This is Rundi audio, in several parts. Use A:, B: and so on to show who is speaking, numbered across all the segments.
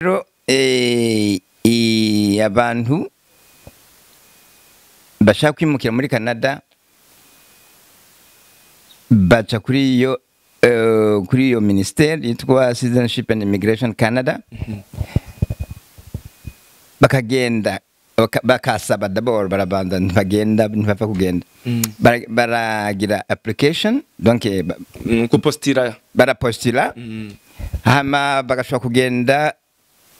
A: Rero abantu bashaka kwimukira muri Canada baca kuri iyo ministère yitwa Citizenship and Immigration Canada, bakagenda bakasaba. D'abord barabanza, ntibagenda, ntibapfa kugenda. Baragira application, donc
B: Kupostira.
A: Barapostila, hama bagashobora kugenda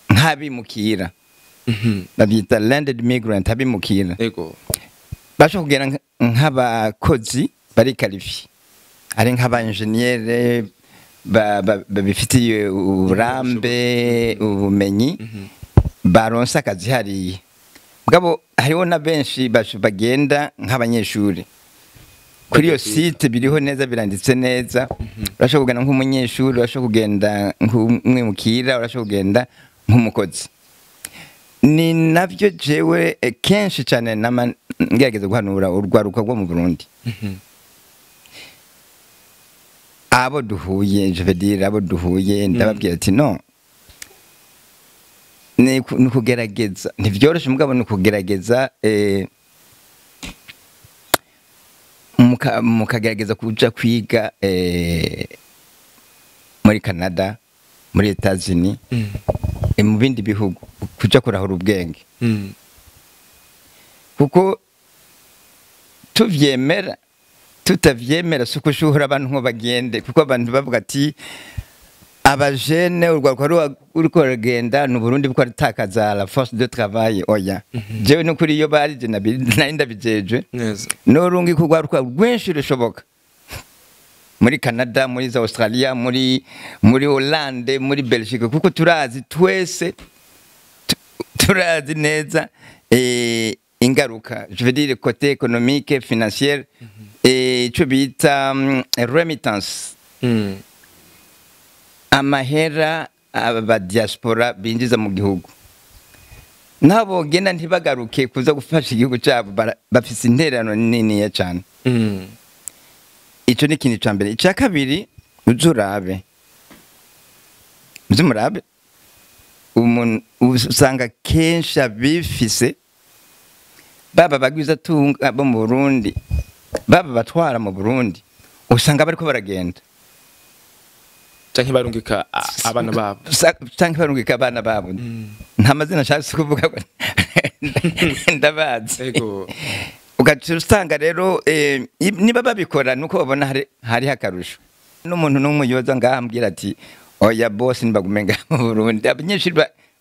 A: nk'abimukira, babyita landed migrant, abimukira. Bashobora kugenda nk'abakozi bari qualifiés, ari nk'aba ingénieurs babifitiye uburambe, ubumenyi, baronse akazi hariya. Mugabo hariho na benshi bagenda nk'abanyeshuri. Kuri iyo site biriho neza, biranditse neza. Urashobora kugenda nk'umunyeshuri, urashobora kugenda nk'umwimukira, urashobora kugenda nk'umukozi. Ni nabyo jewe kenshi cyane nama ngerageza guhanura urwaruka rwo mu Burundi, abo duhuye, je veux dire abo duhuye, ndababwira ati: "No ni ukugerageza, ntivyoroshe, mugabo ni ukugerageza, mukagerageza kuja kwiga muri Canada, muri Etats-Unis, mu bindi bihugu, kuja kurahura ubwenge." Kuko tuvyemera tutavyemera, si ukushuhura abantu ngo bagende, kuko abantu bavuga ati abajene, urwaruka ruriko ruragenda, ni Uburundi buko aratakaza la force de travail. Oya, jewe nukuri iyo bari je nari ndabijejwe norungika urwaruka rwinshi rushoboka muri Canada, muri za Australia, muri Hollande, muri Belgique, kuko turazi twese, turazi neza ingaruka, je veux dire côté économique, financière, ico bita remittance, amahera aba diaspora binjiza mu gihugu. Nabo genda ntibagaruke kuza gufasha igihugu cyabo, bafise intererano niniya cyane. Ico ni ikintu ca mbere. Icya kabiri, uzurabe, uzumurabe umuntu usanga kenshi abifise, baba bagwizatunga bo mu Burundi, baba batwara mu Burundi, usanga bariko baragenda
B: canke barungika abana babo.
A: Canke barungika abana babo. Nta mazina nshatse kuvuga, ndabazi. Ugaca usanga rero niba babikora nuko babona hariho akarusho. N'umuntu n'umwe yoza ngaha ambwira ati: "Oya, bose nibagume ngaha mu Burundi." Abanyeshuri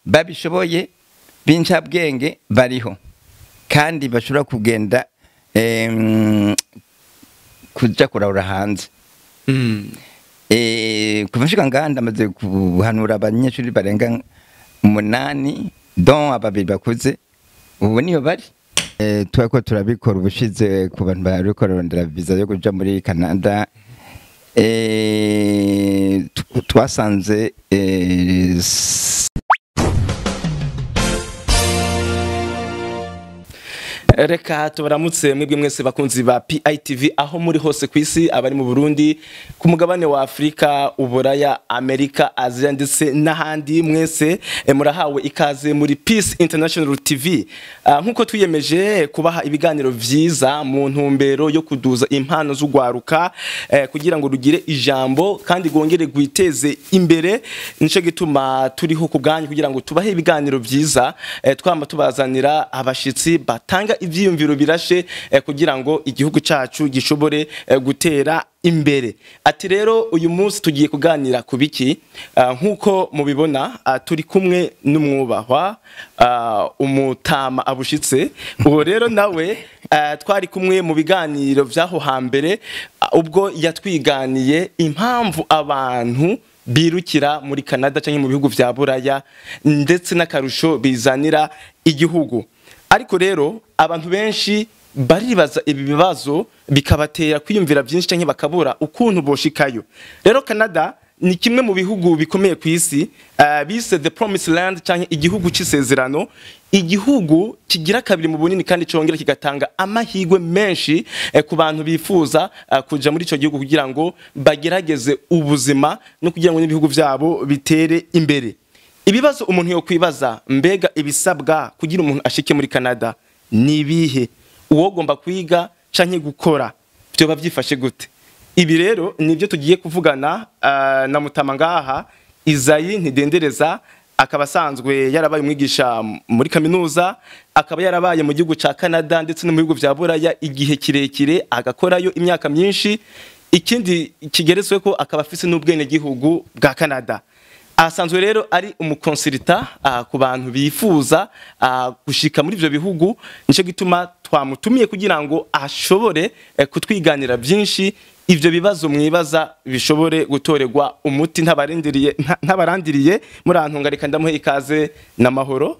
A: babishoboye b'incabwenge bariho kandi bashobora kugenda kuja kurahura hanze. Kuva nshika ngaha ndamaze guhanura abanyeshuri barenga umunani, dont babiri bakuze ubu niyo bari. Twariko turabikora ubushize ku bantu bariko bararondera visa yo kuja muri Canada. Twasanze
B: Reka tubaramutse mwebwe mwese bakunzi ba PITV aho muri hose ku isi, abari mu Burundi, ku mugabane wa Afrika, Uburaya, Amerika, Aziya ndetse n'ahandi mwese, murahawe ikaze muri Peace International TV. Nkuko twiyemeje kubaha ibiganiro vyiza mu ntumbero yo kuduza impano z'ugwaruka, kugira ngo rugire ijambo kandi rwongere rwiteze imbere, nico gituma turiho ku bwanyu kugira ngo tubahe ibiganiro vyiza, twama tubazanira abashitsi batanga ivyiyumviro birashe, kugira ngo igihugu cacu gishobore gutera imbere. Ati rero uyu munsi tugiye kuganira ku biki? Nkuko mubibona, turi kumwe n'umwubahwa, umutama abushitse. Uwo rero nawe twari kumwe mu biganiro vy'aho hambere, ubwo yatwiganiye impamvu abantu birukira muri Canada canke mu bihugu vya Buraya ndetse n'akarusho bizanira igihugu. Ariko rero abantu benshi baribaza ibi bibazo, bikabatera kwiyumvira byinshi canke bakabura ukuntu boshikayo. Rero Canada ni kimwe mu bihugu bikomeye ku isi, bise the promised land canke igihugu c'isezerano, igihugu kigira kabiri mu bunini kandi congera kigatanga amahirwe menshi ku bantu bifuza kuja muri ico gihugu kugira ngo bagerageze ubuzima no kugira ngo n'ibihugu vyabo bitere imbere. Ibibazo umuntu yo kwibaza, mbega ibisabwa kugira umuntu ashike muri Canada ni ibihe? Uwogomba kwiga canke gukora byoba byifashe gute? Ibi rero nibyo tugiye kuvugana na Mutama ngaha Izayi Ntidendereza, akaba asanzwe yarabaye umwigisha muri kaminuza, akaba yarabaye mu gihugu ca Canada ndetse no mu bihugu vya Buraya igihe kirekire, agakorayo imyaka myinshi. Ikindi kigeretswe ko akaba afise n'ubwene gihugu bwa Canada. Asanzwe rero ari umu consultant ku bantu bifuza gushika muri ivyo bihugu. Nico gituma twamutumiye kugira ngo ashobore kutwiganira byinshi, ivyo bibazo mwibaza bishobore gutorerwa umuti. Ntabarandiriye, murantunga, reka ndamuhe ikaze n'amahoro.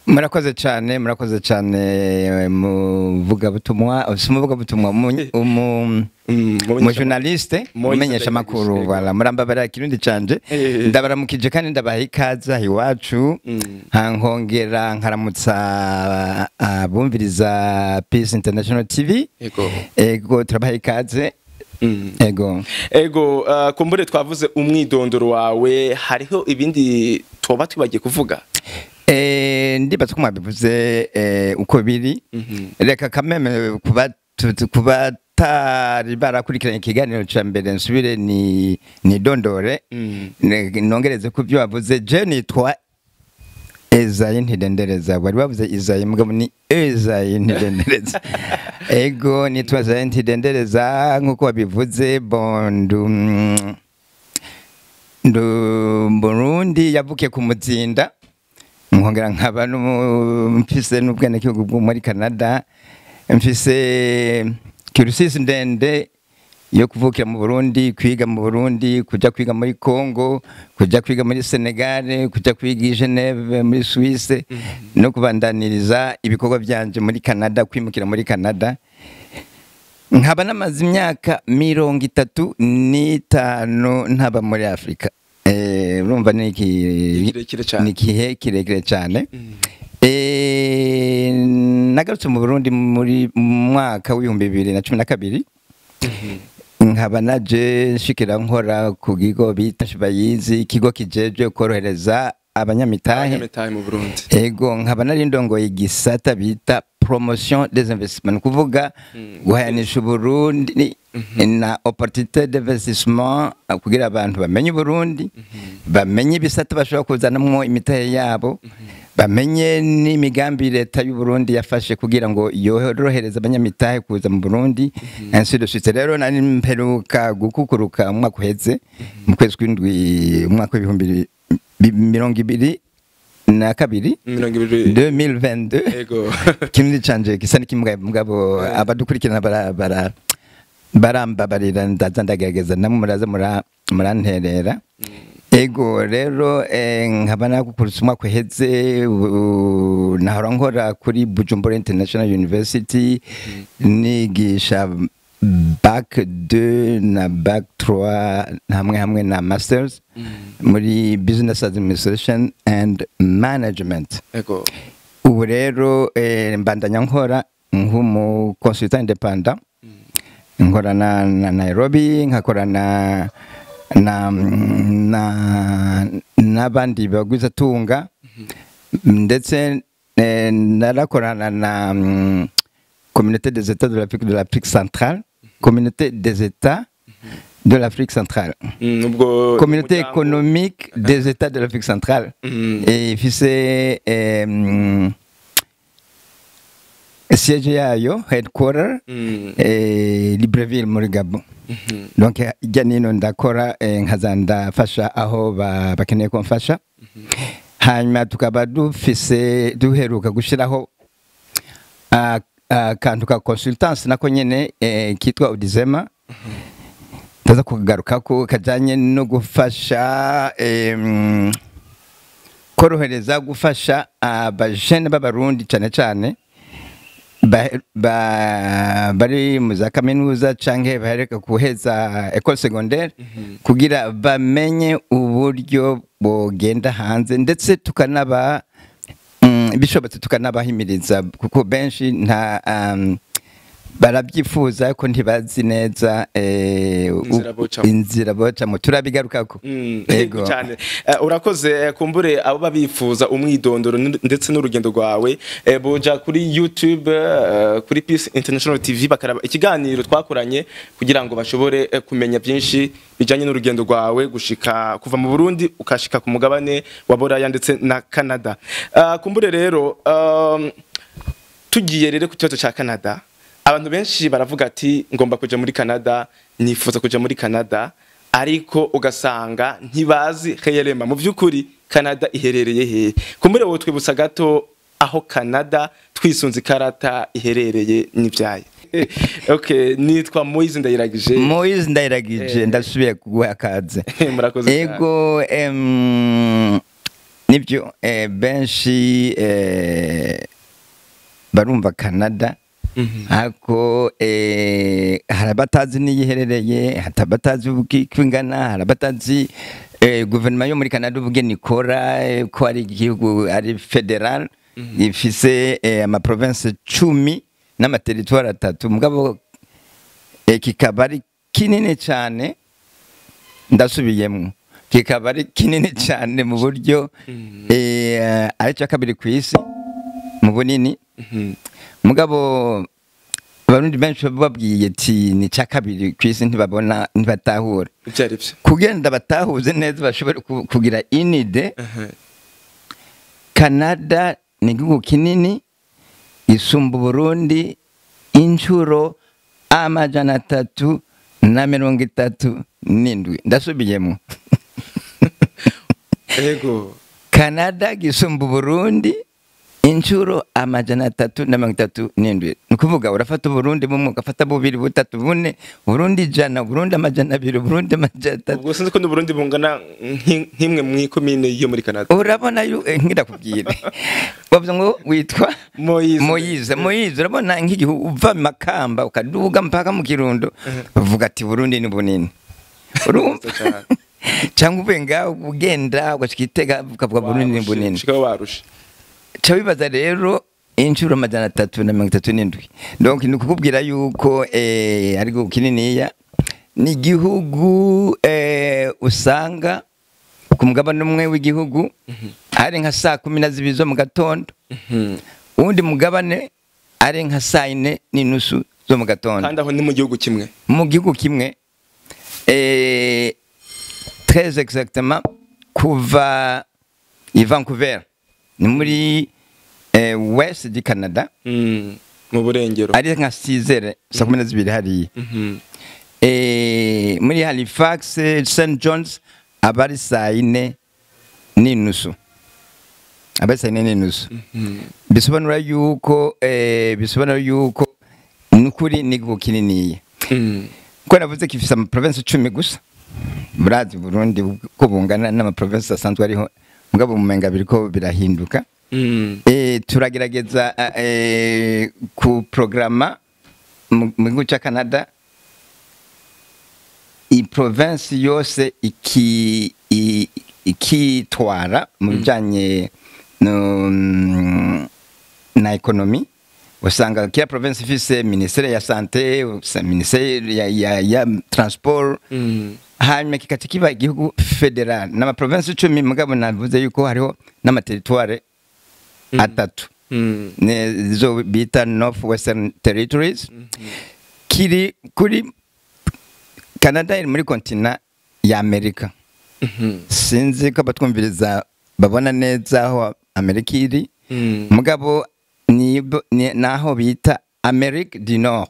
A: Murakoze cyane, murakoze cyane. Muvugabutumwa, si umuvugabutumwa, umu journaliste, umumenyesha makuru, voilà, murambabarira kirundi canje. Ndabaramukije kandi ndabaha ikaze aha iwacu, nkongera nkaramutsa abumviriza Peace International TV. Ego, turabaha ikaze. Ego.
B: Ego, kumbure twavuze umwidondoro wawe, hariho ibindi twoba twibagiye kuvuga?
A: Ndibaza ko mwabivuze uko biri. Reka kameme kuba tari barakurikiranye ikiganiro ca mbere nsubire ni nidondore, nongereze ku byo wavuze. Je nitwa Ezayi Ntidendereza. Wari wavuze Izayi, mugabo ni Ezayi Ntidendereza. Ego, nitwa Ezayi Ntidendereza nkuko wabivuze. Bon, ndu Burundi, yavukiye ku Muzinda, nkongera nkaba mfise n'ubwenegihugu bwo muri Canada. Mfise cursus ndende yo kuvukira mu Burundi, kwiga mu Burundi, kuja kwiga muri Congo, kuja kwiga muri Senegal, kuja kwiga i Geneve muri Suisse, no kubandaniriza ibikorwa byanje muri Canada, kwimukira muri Canada. Nkaba namaze imyaka 35 ntaba muri Afrika. Urumva ni
B: kirekire cyane.
A: Ni igihe kirekire cyane. Nagarutse mu Burundi muri mwaka w'2012, nkaba naje nshikira nkora ku kigo bita Shibayizi, ikigo kijejwe korohereza abanyamitahe.
B: Abanyamitahe mu Burundi.
A: Ego, nkaba nari ndongoye igisata bita promotion des investissements, kuvuga guhayanisha Uburundi na opportunité d'investissement, kugira abantu bamenye Uburundi, bamenye ibisata bashobora kuzanamwo imitahe yabo, bamenye n'imigambi leta y'u Burundi yafashe kugira ngo yorohereze abanyamitahe kuza mu Burundi, ainsi de suite. Rero nari mperuka gukukuruka umwaka uheze mu kwezi kw'indwi, umwaka w'2022.
B: 20.
A: 2022. Kirundi canje gisa n'ikimugaye, mugabo abadukurikirana bara barambabarira, ndaza ndagerageza, namwe muraza muranterera. Ego, rero nkaba nagukurutse umwaka uheze. Nahora nkora kuri Bujumbura International University, nigisha bac 2 na bac 3 hamwe hamwe na masters muri business administration and management. Ubu rero mbandanya nkora nk'umu consultant indépendant, nkora na Nairobi, nkakora na n'abandi bagwizatunga, ndetse narakorana na Communauté des États de l'Afrique centrale, Communauté des États de l'Afrique centrale,
B: Ubwo
A: Communauté
B: umuryango-
A: économique des États de l'Afrique centrale, ifise siège yayo, headquarter, Libreville muri Gabon. Donc ijya nino ndakora, nkaza ndafasha aho bakeneye ko mfasha. Hanyuma tukaba dufise, duheruka gushiraho akantu ka consultance nako nyene kitwa Udizema, ndaza kugaruka ko kajanye no gufasha, korohereza, gufasha abajene b'Abarundi, cyane cyane bari mu za kaminuza canke bahereka guheza école secondaire, kugira bamenye uburyo bogenda hanze, ndetse tukanaba bishobotse tukanabahimiriza, kuko benshi nta Barabyifuza ko ntibazi neza
B: Inzira bocamwo.
A: Inzira bocamo turabigarukako.
B: Yego cyane. Urakoze. Kumbure abo babifuza umwidondoro ndetse n'urugendo rwawe, boja kuri YouTube, kuri Peace International TV, bakaraba ikiganiro twakoranye kugira ngo bashobore kumenya byinshi bijanye n'urugendo rwawe gushika kuva mu Burundi ukashika ku mugabane wa Buraya ndetse na Canada. Kumbure rero, tugiye rero ku kibazo ca Canada, abantu benshi baravuga ati ngomba kuja muri Canada, nifuza kuja muri Canada, ariko ugasanga ntibazi réellement mu by'ukuri Canada iherereye hehe. Kumbure wowe twibutsa gato aho Canada twisunze ikarata iherereye n'ivyayo. Okay, nitwa Moise Ndayiragije.
A: Moise Ndayiragije, ndasubiye kuguha akaze.
B: Murakoze cyane.
A: Ego, nibyo, benshi barumva Canada, ariko hari abatazi n'iyiherereye, hari abatazi uko ingana, hari abatazi guverinoma yo muri Canada ubugeni ikora, ko ari igihugu ari fédéral ifise amaprovince 10 n'amateritwari 3, mugabo kikaba ari kinini cyane. Ndasubiyemo, kikaba ari kinini cyane mu buryo ari cyo kabiri ku isi mu bunini. Mugabo Abarundi benshi bababwiye ati ni cya kabiri ku isi, ntibabona, ntibatahura.
B: Ibyo ari byo.
A: Kugenda batahuze neza, bashobore kugira une idée. Canada ni igihugu kinini, isumba Uburundi inshuro 337. Ndasubiyemo. Canada gisumba Uburundi inshuro 337. Ni ukuvuga urafata Uburundi bumwe, ugafata bubiri, butatu, bune, Uburundi 100, Uburundi 200, Uburundi 300.
B: Ubwo sinzi ko n'Uburundi bungana nk'imwe mu ikomine yo muri Canada.
A: Urabona ngira kubwire, bavuze ngo witwa
B: Moise.
A: Moyize, Moyize, urabona nk'igihe uva Makamba ukaduga mpaka mu Kirundo, bavuga ati Burundi ni bunini, urumva?
B: Cyane.
A: Cyangwa uvuye ngaho ugenda ugashika Itega, ukavuga Burundi ni bunini.
B: Shika warushe.
A: Ca wibaza rero inshuro 337. Donc ni ukukubwira yuko ari igihugu kininiya, ni igihugu usanga ku mugabane umwe w'igihugu ari nka saa 12 zo mu gatondo, uwundi mugabane ari nka saa 4:30 zo mu gatondo.
B: Kandi aho ni mu gihugu kimwe.
A: Mu gihugu kimwe. Très exactement, kuva i Vancouver, ni muri west du Canada,
B: Mu burengero.
A: ari nka 6 heures, saa 12 hariya. Muri Halifax, St John's, aba ari saa 4:30, aba ari saa 4:30. Bisobanura yuko nukuri ni igihugu kininiya. Ko navuze gifise amaprovince 10 gusa, murazi Burundi ko bungana n'amaprovince asanzwe ariho, mugabo mumenga biriko birahinduka. Turagerageza ku programa mu gihugu ca Canada, i province yose ikitwara mu bijanye na économie. Usanga kila province ifise ministère ya santé, ministère ya transport, hanyuma kikaca kiba igihugu fédéral n'amaprovince 10. Mugabo navuze yuko hariho n'amateritware 3, zo bita North Western Territories. Kiri kuri Canada iri muri continent ya Amerika. Sinzi ko abatwumviriza babona neza aho Amerika iri, mugabo naho bita Amerique du Nord.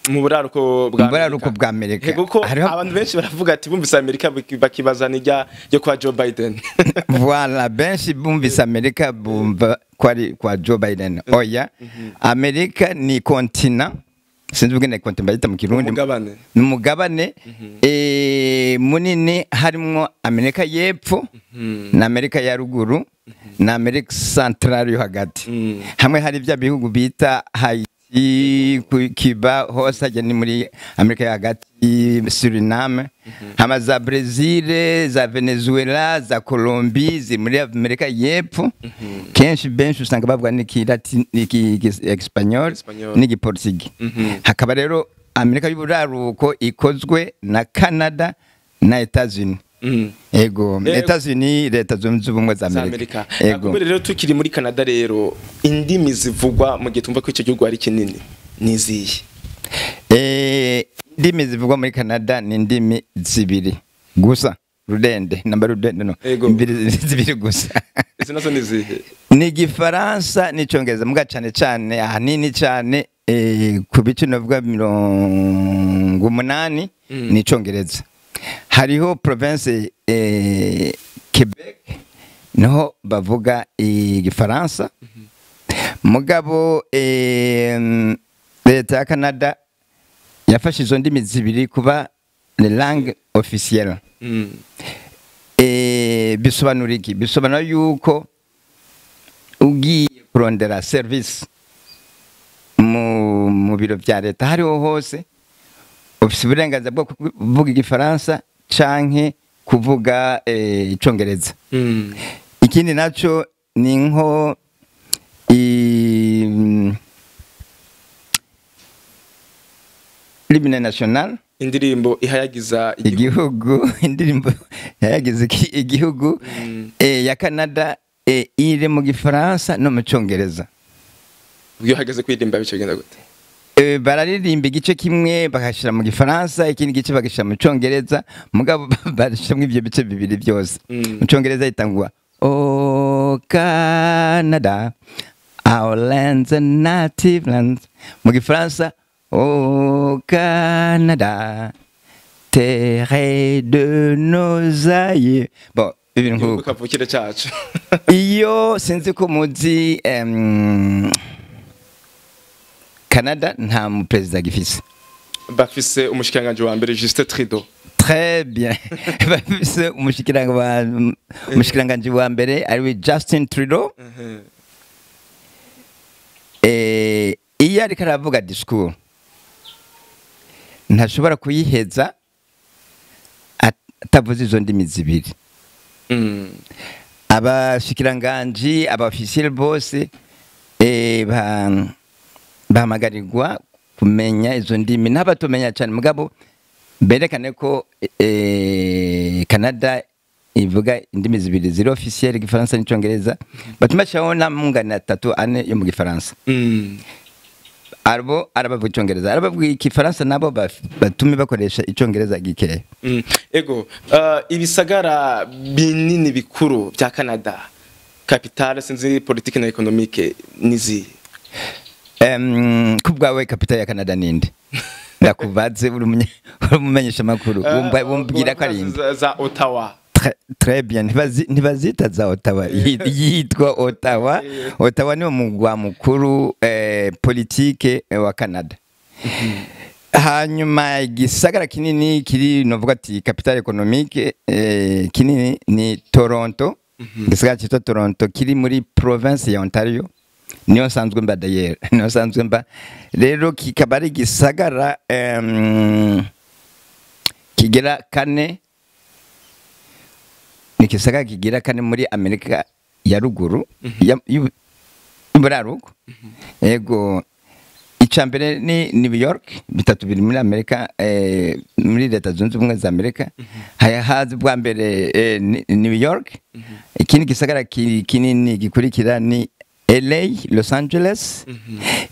B: Mu buraruko bwa
A: Mu buraruko bwa Amerika.
B: Yego, ko abantu benshi baravuga ati bumvise Amerika bakibaza n'ijya yo kwa Joe Biden.
A: Voilà, benshi bumvise Amerika bumva ko ari kwa Joe Biden. Oya, Amerika ni continent, sinzi ubwene continent bayita mu Kirundi.
B: Umugabane.
A: Ni umugabane munini, harimwo Amerika y'Epfo na Amerika ya Ruguru na Amerika Centrale yo hagati. Hamwe hari bya bihugu bita Haiti. Hagati, Cuba hose hajya ni muri Amerika yo hagati, Suriname. Hama za Brazil, za Venezuela, za Colombie ziri muri Amerika y'Epfo. Kenshi benshi usanga bavuga n'iki Espagnol
B: Espagnol.
A: n'igiportugais. Hakaba rero Amerika y'Uburaruko ikozwe na Canada na Etats-Unis. Ego. Etats-Unis, Leta Zunze Ubumwe za
B: Za
A: Amerika.
B: Amerika.
A: Ego.
B: Kumbe rero tukiri muri Canada rero, indimi zivugwa, mu gihe tumva ko icyo gihugu ari kinini, nizihe?
A: Indimi zivugwa muri Canada ni indimi zibiri gusa, rudende namba rudende no 2 gusa.
B: Izi nazo nizihe?
A: Ni Igifaransa n'Icongereza, muga cane cane, ahanini cane, ku bice novuga 80 ni Icongereza. Hariho province Quebec niho bavuga Igifaransa, mugabo leta ya Canada yafashe izo ndimi zibiri kuba les langues officielles. Bisobanura iki? Bisobanura yuko ugiye kurondera service mu biro vya leta hariho hose, ufise uburenganzira bwo kuvuga Igifaransa canke kuvuga Icongereza. Ikindi naco ni nko l'hymne national.
B: Indirimbo ihayagiza igihugu.
A: Igihugu, indirimbo yagize igihugu ya Canada iri mu Gifaransa no mu Congereza.
B: Iyo hageze kuririmba bico bigenda gute?
A: Bararirimba igice kimwe bakashyira mu Gifaransa, ikindi gice bagashyira mu Congereza, mugabo barashyiramo ibyo bice bibiri byose. Mu Congereza itangwa "Oh Canada, our lands and native lands", mu Gifaransa "Oh Canada, terre de nos aïeux". Bon, ibintu
B: Igihugu
A: nk'uko.
B: kavukire cacu.
A: Iyo sinzi ko muzi, Canada nta mu perezida gifise.
B: Bafise umushikiranganji wa mbere Justin Trudeau.
A: Très bien, bafise umushikiranganji wa mbere ariwe Justin Trudeau. Iyo ariko aravuga discours ntashobora kuyiheza atavuze izo ndimi zibiri. Abashikiranganji, aba officiels bose bahamagarirwa kumenya izo ndimi, n'abatumenya cyane mugabo berekane ko Canada ivuga indimi zibiri ziri officiel, Igifaransa n'Icongereza, batuma bashyiraho n'amungane atatu ane yo mu Gifaransa. Abo arabavuga Icongereza, arabavuga Igifaransa nabo batume bakoresha Icongereza gikeya.
B: Ego, ibisagara binini bikuru bya Canada, capitale sinzi politique na économique, nizi?
A: Ku bwawe capitale ya Canada ninde? Ndakubaze, uri umumenyesha makuru, wumbwira ko ari inde?
B: Za Ottawa.
A: Très, très bien. Ntibazita za Ottawa. Yitwa Ottawa. Ottawa ni umugwa mukuru politique wa Canada. Hanyuma igisagara kinini kiri, novuga ati capitale économique kinini ni Toronto. Igisagara cyitwa Toronto kiri muri province ya Ontario. Niyo nsanzwe mba d'ailleurs. Niyo nsanzwe mba. Rero kikaba ari igisagara kigera kane, ni igisagara kigira kane muri Amerika ya ruguru, y'uburaruko. Yego, icya mbere ni New York, bitatu biri muri Amerika, muri Leta Zunze Ubumwe za Amerika. Haza bwa mbere ni New York, ikindi gisagara kinini gikurikira ni LA, Los Angeles,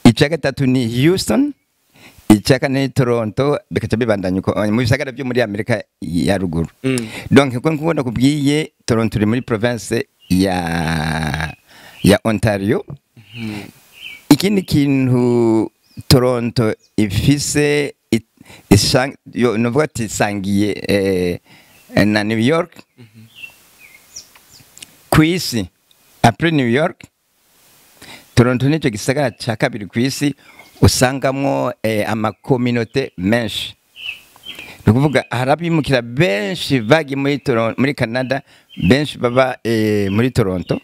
A: icya gatatu ni Houston, icya kane ni Toronto, bikaca bibandanya uko mu bisagara byo muri Amerika ya ruguru. Donc nkuko nkubona kubwiye, Toronto iri muri province ya Ontario. Ikindi kintu Toronto ifise novuga ati isangiye na New York, ku isi après New York, Toronto nicyo gisagara cya kabiri ku isi usangamwo ama communautés menshi. Ni ukuvuga hari abimukira benshi bagiye muri Toronto, muri Canada, benshi baba muri Toronto.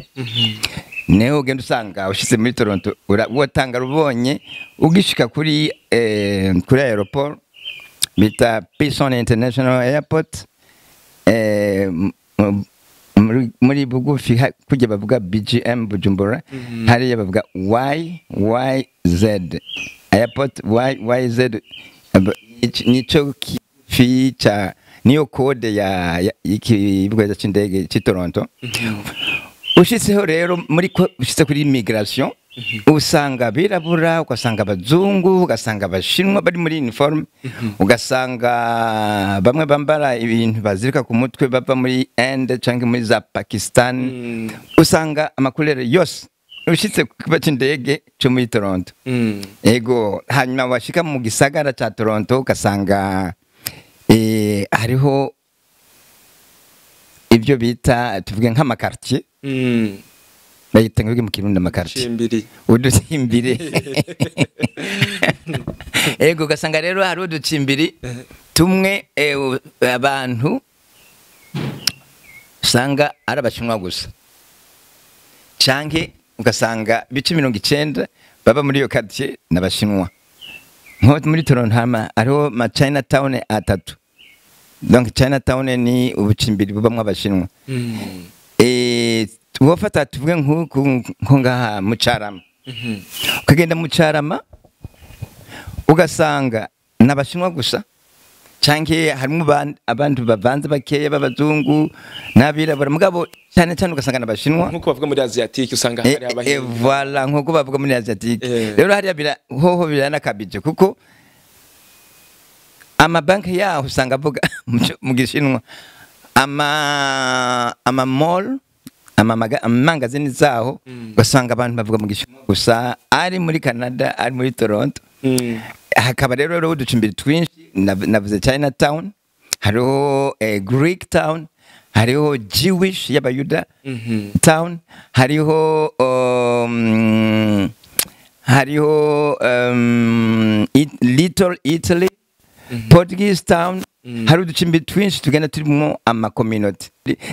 A: Niho ugenda usanga ushitse muri Toronto, wotanga rubonye ugishika kuri aéroport bita Pearson International Airport, muri bugufi kujya bavuga BGM, Bujumbura, hariya bavuga YYZ Airport, YYZ. Nico kifi ca niyo code ya y'ikibuga c'indege c'i Toronto. Ushitseho rero muri ushitse kuri immigration, usanga abirabura, ugasanga abazungu, ugasanga abashinwa bari muri uniforme, ugasanga bamwe bambara ibintu bazirika ku mutwe bava muri Inde canke muri za Pakistan. Usanga ama couleurs yose ushitse ku kibuga c'indege co muri Toronto. Ego, hanyuma washika mu gisagara ca Toronto, ugasanga hariho ibyo bita, tuvuge nk'ama quartier, bayita ngo mu Kirundi ama quartier?
B: Cimbiri.
A: Uducimbiri. Ego, ugasanga rero hari uducimbiri tumwe abantu usanga ari abashinwa gusa, canke ugasanga bice 90 baba muri iyo quartier n'abashinwa. Nko muri Toronto hama hariho ma Chinatown atatu. Donc Chinatown ni ubucimbiri bubamwo abashinwa. Wofata tuvuge nk'uku, nko ngaha mu Carama, ukagenda mu Carama ugasanga n'abashinwa gusa, canke harimo abantu bavanze bakeya b'abazungu n'abirabura, mugabo cyane cyane ugasanga n'abashinwa.
B: Nkuko bavuga muri Asiatique, usanga hari abahinde.
A: Voilà, nkuko bavuga muri Asiatique. Rero hariya hoho biranakabije, kuko amabanki yaho usanga avuga mu Gishinwa, ama mall, amangazini zaho, ugasanga abantu bavuga mu Gishinwa gusa, ari muri Canada, ari muri Toronto. Hakaba rero uducimbiri twinshi. Navuze Chinatown, hariho Greek Town, hariho Jewish y'abayuda town, hariho Little Italy, Portuguese Town. Hari uducimbi twinshi tugenda turimo ama community.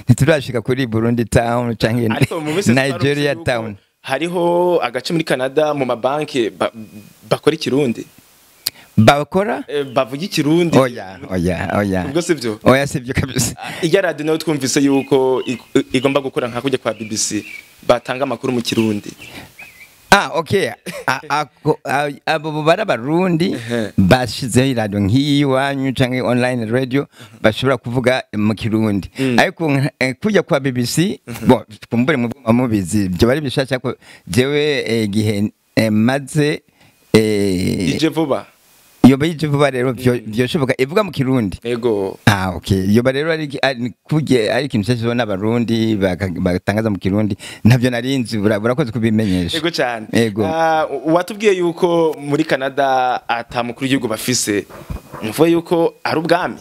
A: Ntiturashika kuri Burundi Town canke
B: Ariko mu minsi
A: Nigeria
B: twarumvise yuko
A: Town.
B: hariho agace muri Canada mu mabanki bakora ikirundi.
A: Bakora?
B: Bavuga ikirundi.
A: Oya, oya, oya.
B: Ubwo sivyo?
A: Oya, sivyo kabisa.
B: Irya radiyo nayo twumvise yuko igomba gukora nka kujya kwa BBC, batanga amakuru mu Kirundi.
A: Ah, okay. Abo bari abarundi bashizeho iradiyo nk'iyi iwanyu canke online radio bashobora kuvuga mu Kirundi. Ariko kujya kwa BBC, bon, kumbure mu mubizi ibyo bari bishasha ko jewe igihe maze
B: Ije vuba.
A: Yoba yije vuba rero, vyoshoboka ivuga mu Kirundi.
B: Ego.
A: Ah, okay. Yoba rero ari kujye ari ikintu cyashizeho n'abarundi batangaza mu Kirundi, ntabyo narinzi. Burakoze kubimenyesha.
B: Ego cyane.
A: Ego.
B: Ah, watubwiye yuko muri Canada ata mukuru w'igihugu bafise, nuvuga yuko ari ubwami?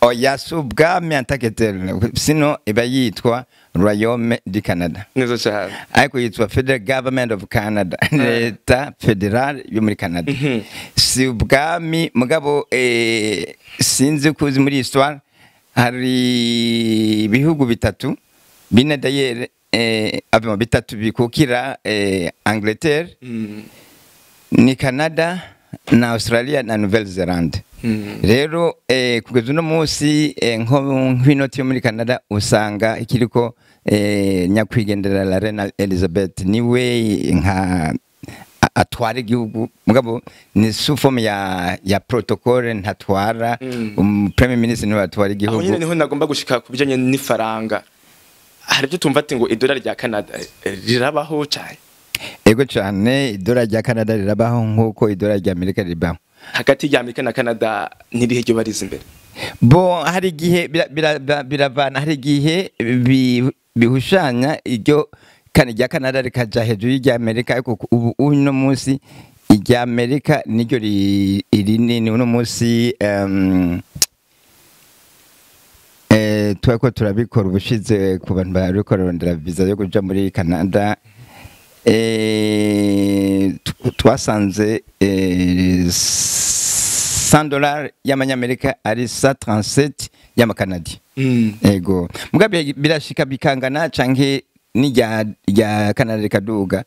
A: Oya, si ubwami en tant que tel, sino iba yitwa Royaume du Canada.
B: Neza cyane.
A: Ariko yitwa Federal Government of Canada, leta fédérale yo muri Canada. Si ubwami, mugabo sinzi kuzi muri histoire hari ibihugu bitatu, bine d'ailleurs, avemo bitatu bikukira Angleterre, ni Canada na Australia na Nouvelle-Zélande. Rero kugeza uno munsi, nko nk'inoti yo muri Canada usanga ikiriko nyakwigendera la Reine Elizabeth, niwe nka atwara igihugu, mugabo ni sous forme ya protocole, ntatwara. Premier ministre niwe atwara
B: Aho
A: igihugu.
B: nyine niho nagomba gushika ku bijanye n'ifaranga. Hari ibyo tumva ati ngo idolari rya Canada rirabaho cyane?
A: Ego cyane, idolari rya Canada rirabaho nk'uko idolari rya Amerika ribaho.
B: Hagati ya Amerika na Canada n'irihe ryo bariza imbere?
A: Bon, hari igihe biravana, hari igihe bihushanya, iryo kandi rya Canada rikaja hejuru y'irya Amerika, ariko ubu uno munsi irya Amerika niryo rinini uno munsi. Twariko turabikora ubushize ku bantu bariko bararondera visa yo kuja muri Canada, twasanze $100 y'amanyamerika ari 137 y'amakanadi. Ego, mugabe birashika bikangana canke n'irya rya Canada rikaduga,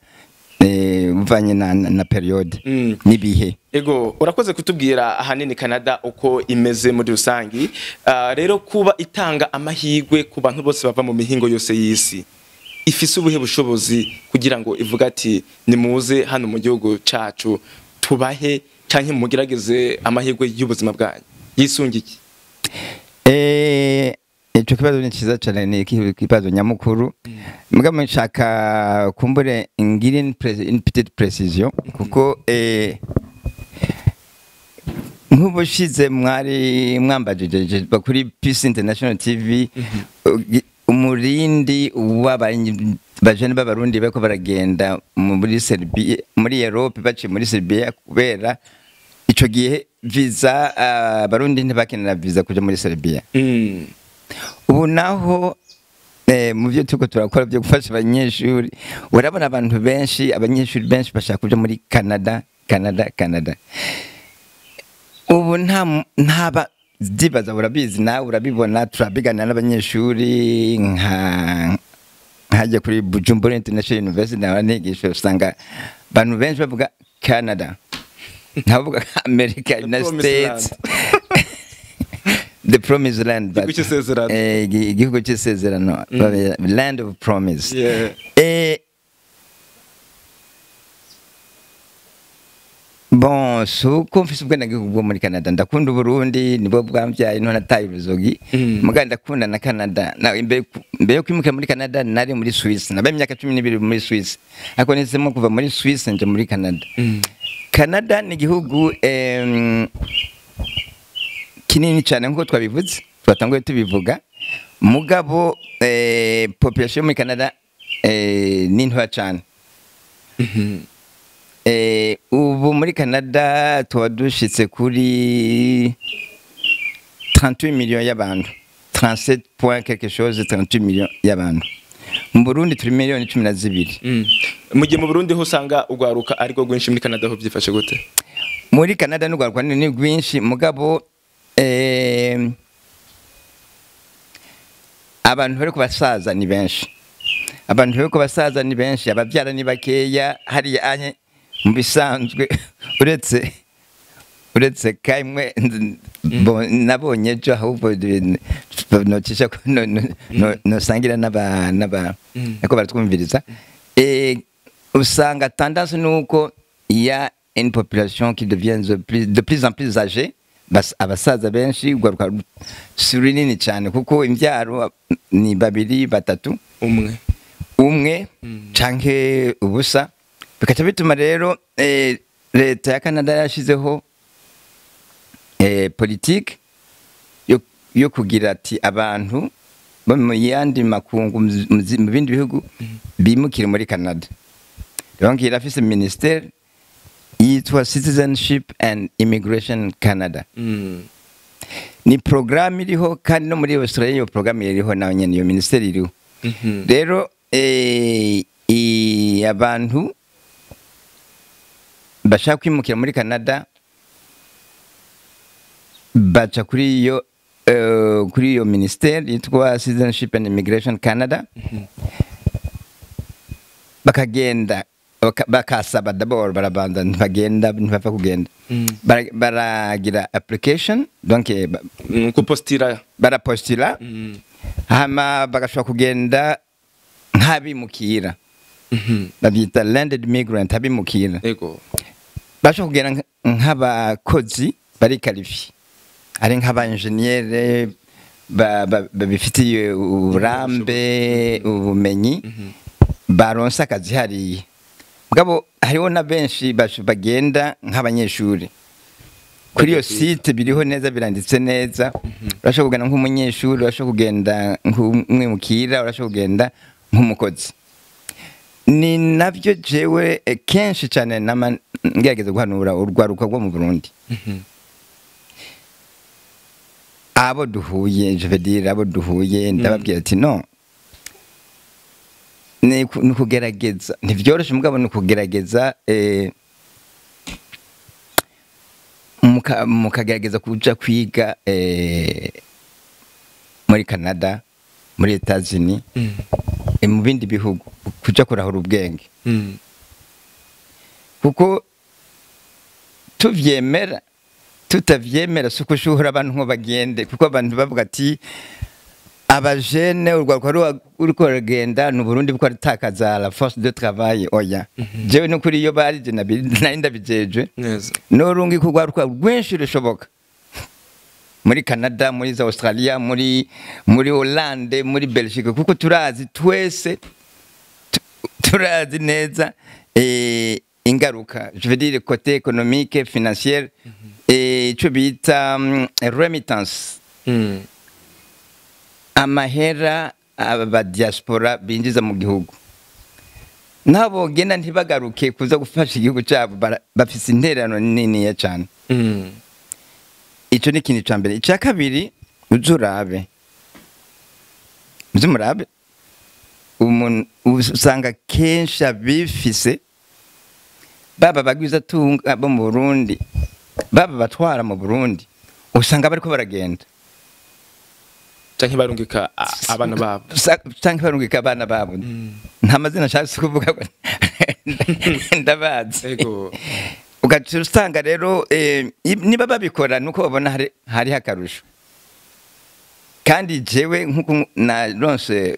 A: bivanye na période n'ibihe.
B: Ego, urakoze kutubwira ahanini Canada uko imeze muri rusangi. Rero kuba itanga amahirwe ku bantu bose bava mu mihingo yose y'isi, ifise ubuhe bushobozi kugira ngo ivuga ati nimuze hano mu gihugu cacu tubahe canke mugerageze amahirwe y'ubuzima bwanyu, yisunga iki?
A: Ico kibazo ni ciza cane, ni ikibazo nyamukuru. Mugabo nshaka kumbure ngire une petite précision, kuko nk'ubushize mwari mwambajije kuri Peace International TV umurindi w'abajene b'Abarundi bariko baragenda muri Serbia, muri Europe, baciye muri Serbia, kubera ico gihe visa, Abarundi ntibakenera visa kuja muri Serbia. Ubu naho, mu byo turiko turakora byo gufasha abanyeshuri, urabona abantu benshi, abanyeshuri benshi bashaka kuja muri Canada, Canada, Canada. Ubu nta ntaba zibaza, urabizi nawe, urabibona, turabigana n'abanyeshuri nka nkajya kuri Bujumbura International University nawe nigisha, usanga abantu benshi bavuga Canada, ntavuga America,
B: The
A: United
B: promised
A: States, the promised land.
B: Igihugu cy'isezerano.
A: Igihugu cy'isezerano, land of promise. Bon, suko mfise ubwenegihugu bwo muri Canada, ndakunda Uburundi, nibwo bwambyaye, none nataye uruzogi. Muga ndakunda na Canada. Na imbere yo kwimukira muri Canada nari muri Swiss, nabaye imyaka 12 muri Swiss, ariko nisemo kuva muri Swiss nje muri Canada. Canada ni igihugu kinini cyane nkuko twabivuze, twatanguye tubivuga. Mugabo population yo muri Canada ni ntoya cyane. Ubu muri Canada tuba dushitse kuri 38 millions y'abantu, 37 point quelque chose, 38 millions y'abantu. Mu Burundi turi miliyoni 12.
B: Mu gihe mu Burundi ho usanga urwaruka ariko rwinshi, muri Canada ho byifashe gute?
A: Muri Canada n'urwaruka ni rwinshi, mugabo abantu bariko basaza ni benshi, abantu bariko basaza ni benshi, abavyara ni bakeya hariya anye. Mu bisanzwe uretse kamwe nabonye ejo, ahubwo nocisha ko nosangira n'aba ariko baratwumviriza, usanga tendance nuko il y a une population qui devient de plus en plus âgée, abasaza benshi, urwaruka si runini cyane, kuko imbyaro ni babiri, batatu,
B: umwe,
A: umwe canke ubusa. Bigaca bituma rero leta ya Canada yashizeho politique yo kugira ati abantu bo mu yandi makungu, mu bindi bihugu, bimukire muri Canada. Donc irafise ministère yitwa Citizenship and Immigration Canada. Ni programme iriho kandi no muri Australia iyo programme iriho nayo nyene, iyo ministère iriho. Rero abantu bashaka kwimukira muri Canada baca kuri iyo ministère yitwa Citizenship and Immigration Canada, bakagenda bakasaba d'abord, barabanza, ntibagenda, ntibapfa kugenda. Baragira application, donc
B: Kupostira.
A: Barapostila, hama bagashobora kugenda nk'abimukira, babyita landed migrant, abimukira. Bashobora kugenda nk'abakozi bari qualifiés, ari nk'abanjeniyere babifitiye uburambe, ubumenyi, baronse akazi hariya. Mugabo hariho na benshi bagenda nk'abanyeshuri. Kuri iyo
B: Bajya kwiga.
A: site biriho neza, biranditse neza. Urashobora kugenda nk'umunyeshuri, urashobora kugenda nk'umwimukira, urashobora kugenda nk'umukozi. Ni nabyo jewe kenshi cyane nama ngerageza guhanura urwaruka rwo mu Burundi, abo duhuye, je veux dire abo duhuye, ndababwira ati no ni ukugerageza, ntivyoroshe, mugabo ni ukugerageza, mukagerageza kuja kwiga muri Canada, muri Etats-Unis. mu bindi bihugu kuja kurahura ubwenge, kuko tuvyemera tutavyemera si ukushuhura abantu ngo bagende, kuko abantu bavuga ati abajene urwaruka uriko ruragenda ni Burundi buko aratakaza la force de travail. Oya, jewe no kuri iyo bari je nari ndabijeje
B: Neza.
A: Norungi kugwaruka rwinshi rushoboka muri Canada, muri za Australia, muri Hollande, muri Belgique, kuko turazi twese turazi neza ingaruka, je veux dire côté économique, financière, ico bita remittance, amahera aba diaspora binjiza mu gihugu. Nabo genda ntibagaruke kuza gufasha igihugu cyabo, bafise intererano niniya cyane. Ico ni ikintu ca mbere. Icya kabiri, uzurabe, uzumurabe umuntu usanga kenshi abifise, baba bagwizatunga bo mu Burundi, baba batwara mu Burundi, usanga bariko baragenda
B: canke barungika abana babo.
A: Canke barungika abana babo. Nta mazina nshaka kuvuga ngo ndabazi. Ugaca usanga rero niba babikora nuko babona hariho akarusho. Kandi jewe nkuko naronse,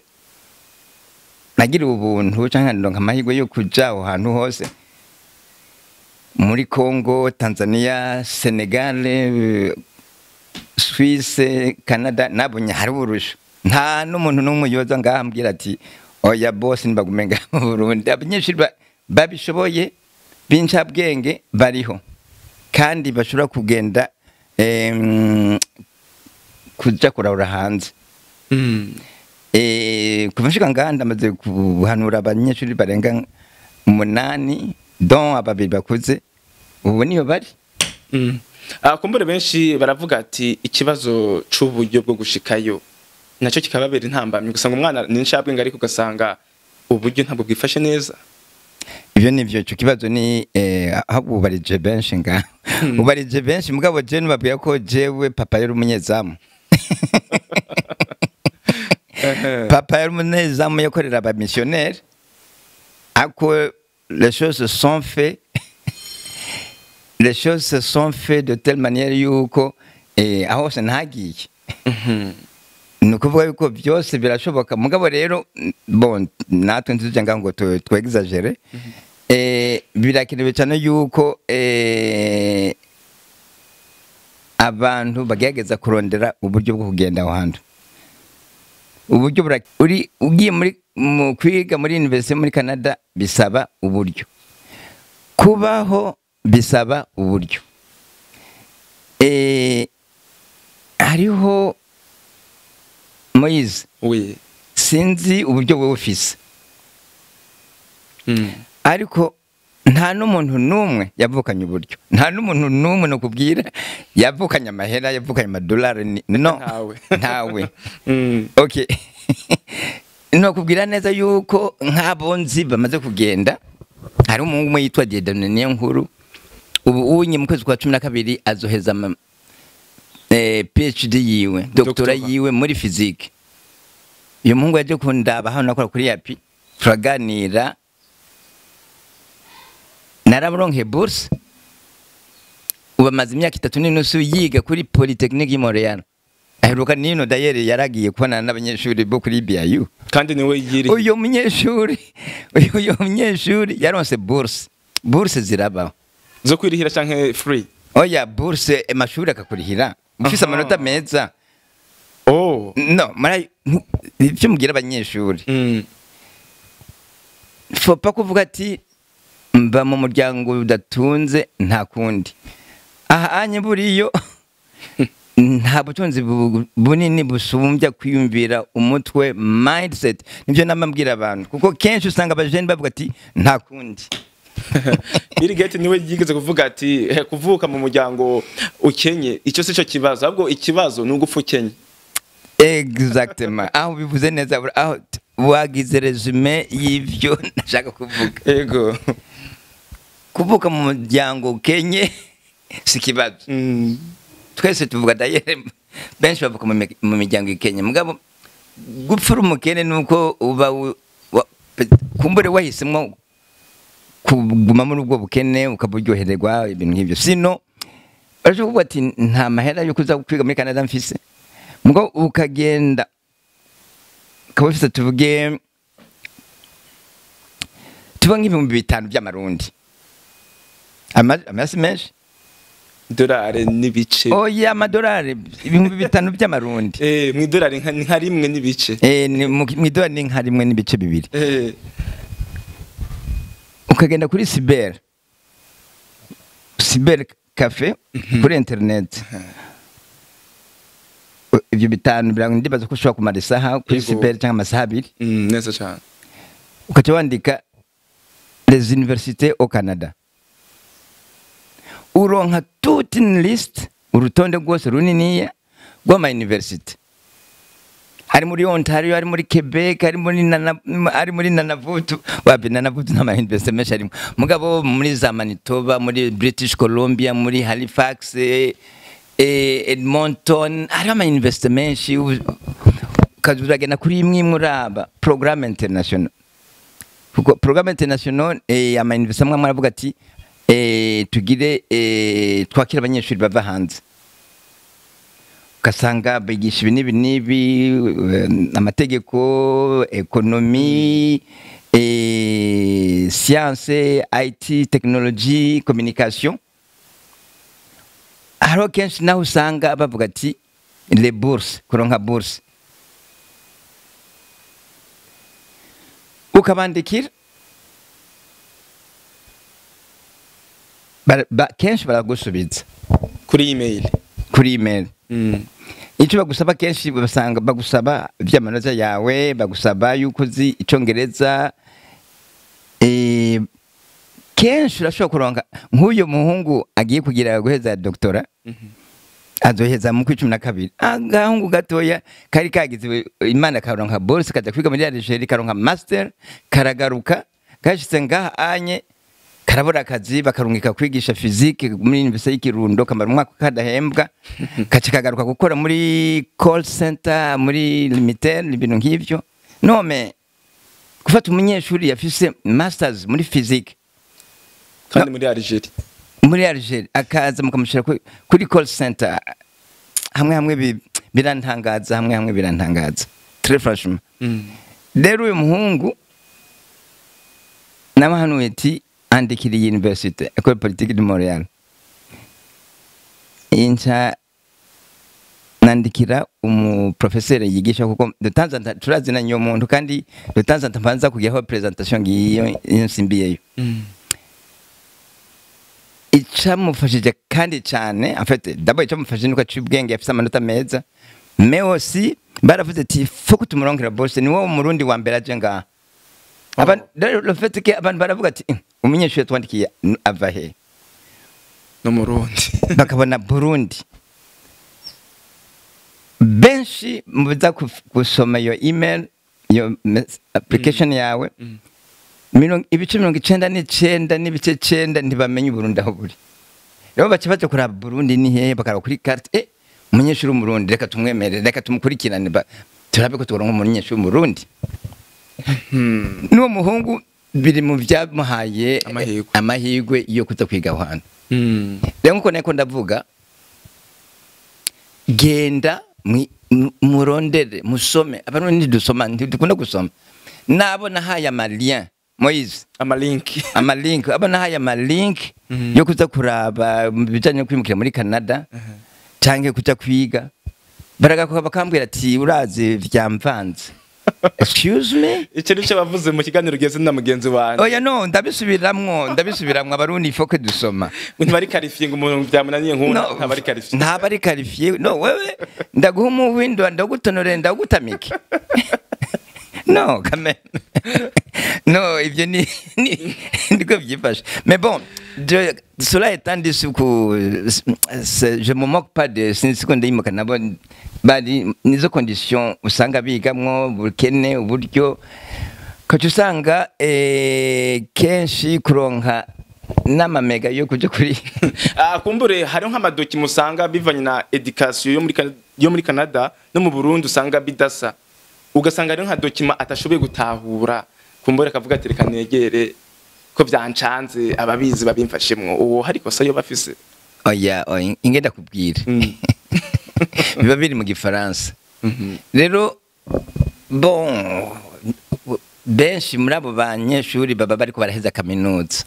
A: nagira ubuntu canke ndonka amahirwe yo kuja aho hantu hose, muri Congo, Tanzania, Senegal, Suisse, Canada, nabonye hari uburusho. Nta n'umuntu n'umwe yoza ngaha ambwira ati oya bose nibagume ngaha mu Burundi. Abanyeshuri babishoboye b'incabwenge bariho kandi bashobora kugenda kuja kurahura hanze. Kuva nshika ngaha ndamaze guhanura abanyeshuri barenga umunani, dont babiri bakuze ubu niyo bari.
B: Kumbure benshi baravuga ati ikibazo c'uburyo bwo gushikayo nacyo kikababera intambamyi, ugasanga umwana ni incabwenge ariko ugasanga uburyo ntabwo bwifashe neza.
A: Ivyo nivyo, ico kibazo ni ahubwo ubarije benshi nga ubarije benshi, mugabo je nubabwira ko jewe papa yari umunyezamu. Papa yari umunyezamu, yakorera abamissionnaire, ako les choses se sont fait de telle manière yuko aho hose ntagiye. Ni ukuvuga yuko byose birashoboka, mugabo rero bon, natwe ntitujya ngaho ngo twexagere. Birakenewe cyane yuko abantu bagerageza kurondera uburyo bwo kugenda aho hantu. Uburyo uri ugiye muri mu kwiga muri university muri Canada bisaba uburyo, kubaho bisaba uburyo. Hariho Moise, sinzi uburyo wowe ufise, ariko nta n'umuntu n'umwe yavukanye uburyo, nta n'umuntu n'umwe nokubwira yavukanye amahera, yavukanye amadolari no.
B: Ntawe.
A: Ntawe. Okay, nokubwira neza yuko nk'abo nzi bamaze kugenda, hari umuhungu umwe yitwa Dieudonné Niyonkuru, ubu unye mu kwezi kwa 12 azoheza PhD yiwe, doctorat
B: Doctorat.
A: yiwe muri physique. Uyu muhungu yaje kundaba hano nakora kuri yapi, turaganira, naramuronke bourse, ubu amaze imyaka 3.5 yiga kuri Polytechnique y'i Montreal. Aheruka nino d'ailleurs yaragiye kubonana n'abanyeshuri bo kuri BIU.
B: Kandi niwe yiri.
A: Uyu munyeshuri yaronse bourse. Bourse zirabaho.
B: Zo kwirihira canke free?
A: Oya, bourse amashuri akakurihira ufise amanota meza. No mara ivyo mubwira abanyeshuri, faut pas kuvuga ati mba mu muryango udatunze nta kundi. Aha anye buriyo nta butunzi bunini busumbya kwiyumvira umutwe, mindset. Nivyo nama mbwira abantu, kuko kenshi usanga abajene bavuga ati nta kundi.
B: Bill Gates niwe yigeze kuvuga ati kuvuka mu muryango ukenye icyo si cyo kibazo, ahubwo ikibazo ni ugupfa ukenye.
A: Exactement, aho bivuze neza, aho wagize résumé y'ivyo nashaka kuvuga. Kuvuka mu muryango ukenye si ikibazo. Twese tuvuga d'ailleurs, benshi bavuka mu miryango ikenye, mugabo gupfura umukene nuko uba Kumbure wahisemwo kuguma muri ubwo bukene ukaburyohererwa, ibintu nk'ibyo. Sino barashobora kuvuga ati nta mahera yo kuza kwiga muri Canada mfise, mugo ukagenda ukaba ufise, tuvuge tuba nk'ibihumbi 5 by'amarundi. Amasi menshi.
B: Dolari n'ibice.
A: Oya, amadolari 5,000 by'amarundi.
B: Mu idolari ni nka 1.5.
A: Ni mw'idolari ni nka 1.2. Ukagenda kuri cyber café kuri internet, ibyo bitanu ndibaza ko ushobora kumara isaha kuri cyber cyangwa amasaha 2.
B: Neza cyane.
A: Ukaca wandika "les universités au Canada", uronka toute une liste, urutonde rwose runiniya rw'ama université ari muri Ontario, ari muri Quebec, ari muri Nunavut. Wapi, Nunavut nta ma université menshi arimo, mugabo muri za Manitoba, muri British Columbia, muri Halifax, Edmonton, hariho ama université menshi. Ukaza uragenda kuri imwe imwe, uraba programme international, kuko programme international, ama université amwe amwe aravuga ati tugire twakira abanyeshuri bava hanze, ugasanga bigisha ibi n'ibi n'ibi, amategeko, économie, science, IT, technologie, communication. Hariho kenshi naho usanga bavuga ati les bourses, kuronka bourse, ukabandikira, kenshi baragusubiza.
B: Kuri email?
A: Kuri email. Icyo bagusaba kenshi, basanga bagusaba iby'amanota yawe, bagusaba yuko uzi icyongereza. Kenshi urashobora kuronka nk'uyu muhungu agiye kugira guheza doctorat, azoheza mu kwa 12, agahungu gatoya kari kagize imana karonka bourse, kaja kwiga muri Algeria, karonka master, karagaruka, kashitse ngaha anye karabura akazi, bakarungika kwigisha physique muri université y'ikirundo, kamara umwaka kadahembwa, kaca kagaruka gukora muri call center muri Lumitel, ibintu nk'ivyo. None gufata umunyeshuri yafise masters muri physique
B: kandi muri Algeria,
A: muri Algeria, akaza mukamushyira kuri call center, hamwe hamwe birantangaza, hamwe hamwe birantangaza très franchement. Rero uyu muhungu nabahanuye ati andikira iyi université, École Polytechnique de Montréal. Inca nandikira umuprofeseri yigisha, kuko de temps en temps turazinanye uwo muntu, kandi de temps en temps mbanza kujyaho présentation ngiyo iyo nsimbiyeyo. Icamufashije kandi cyane, en fait d'abord icamufashije nuko aciye ubwenge, afise amanota meza, mais aussi baravuze ati faut que tumuronkera bourse, ni wowe Murundi wa mbere aje ngaha. Rero le fait que abantu baravuga ati "Umunyeshuri yatwandikiye ava he?"
B: No Murundi.
A: Bakabona Burundi, benshi muza gusoma iyo email, iyo application yawe, 99.9% ntibamenye Burundi aho buri. Rero baca baja kuraba Burundi ni hehe, bakaraba kuri carte, umunyeshuri w'Umurundi, reka tumwemerere, reka tumukurikirane, turabe ko turonka umunyeshuri w'Umurundi. N'uwo muhungu biri mu byamuhaye
B: amahirwe.
A: Amahirwe yo kuza kwiga aho hantu. Rero nkuko nako ndavuga, genda murondere, musome. Abantu ntidusoma, ntidukunda gusoma. Nabo nahaye amalien, Moise,
B: amalinki.
A: Amalink, abo nahaye amalink yo kuza kuraba mu bijanye no kwimukira muri Canada canke kuja kwiga, baragakoka bakambwira ati urazi vyamvanze. Excuse me?
B: Icyo nicyo bavuze mu kiganiro ugeze na mugenzi wanjye.
A: Oya, no, ndabisubiramwo, ndabisubiramwo. Abarundi, faut que dusoma.
B: Ngo ntibari qualifié, ngo umuntu byamunaniye nk'ubu
A: No,
B: ntabari qualifié.
A: Ntabari qualifié. No, wewe ndaguha umuwindo, ndagutonore, ndagutamike. No, quand même, no, ivyo ni niko vyifashe. Mais bon, cela étant dit, suku je me moque pas de sinzi ko ndayimuka nabo bari nizo condition usanga bigamwo, ubukene, uburyo, ukaca usanga kenshi kuronka n'amamega yo kuja kuri
B: Ah, kumbure hariho nk'amadoki musanga bivanye na education yo muri Canada no mu Burundi, usanga bidasa, ugasanga hariho nka document atashoboye gutahura. Kumbura akavuga ati reka negere ko byancanze ababizi babimfashemwo. Uwo hari kosa yo bafise?
A: Oya, oya, ingenda kubwira, biba biri mu gifaransa. Rero bon, benshi muri abo banyeshuri baba bariko baraheza kaminuza.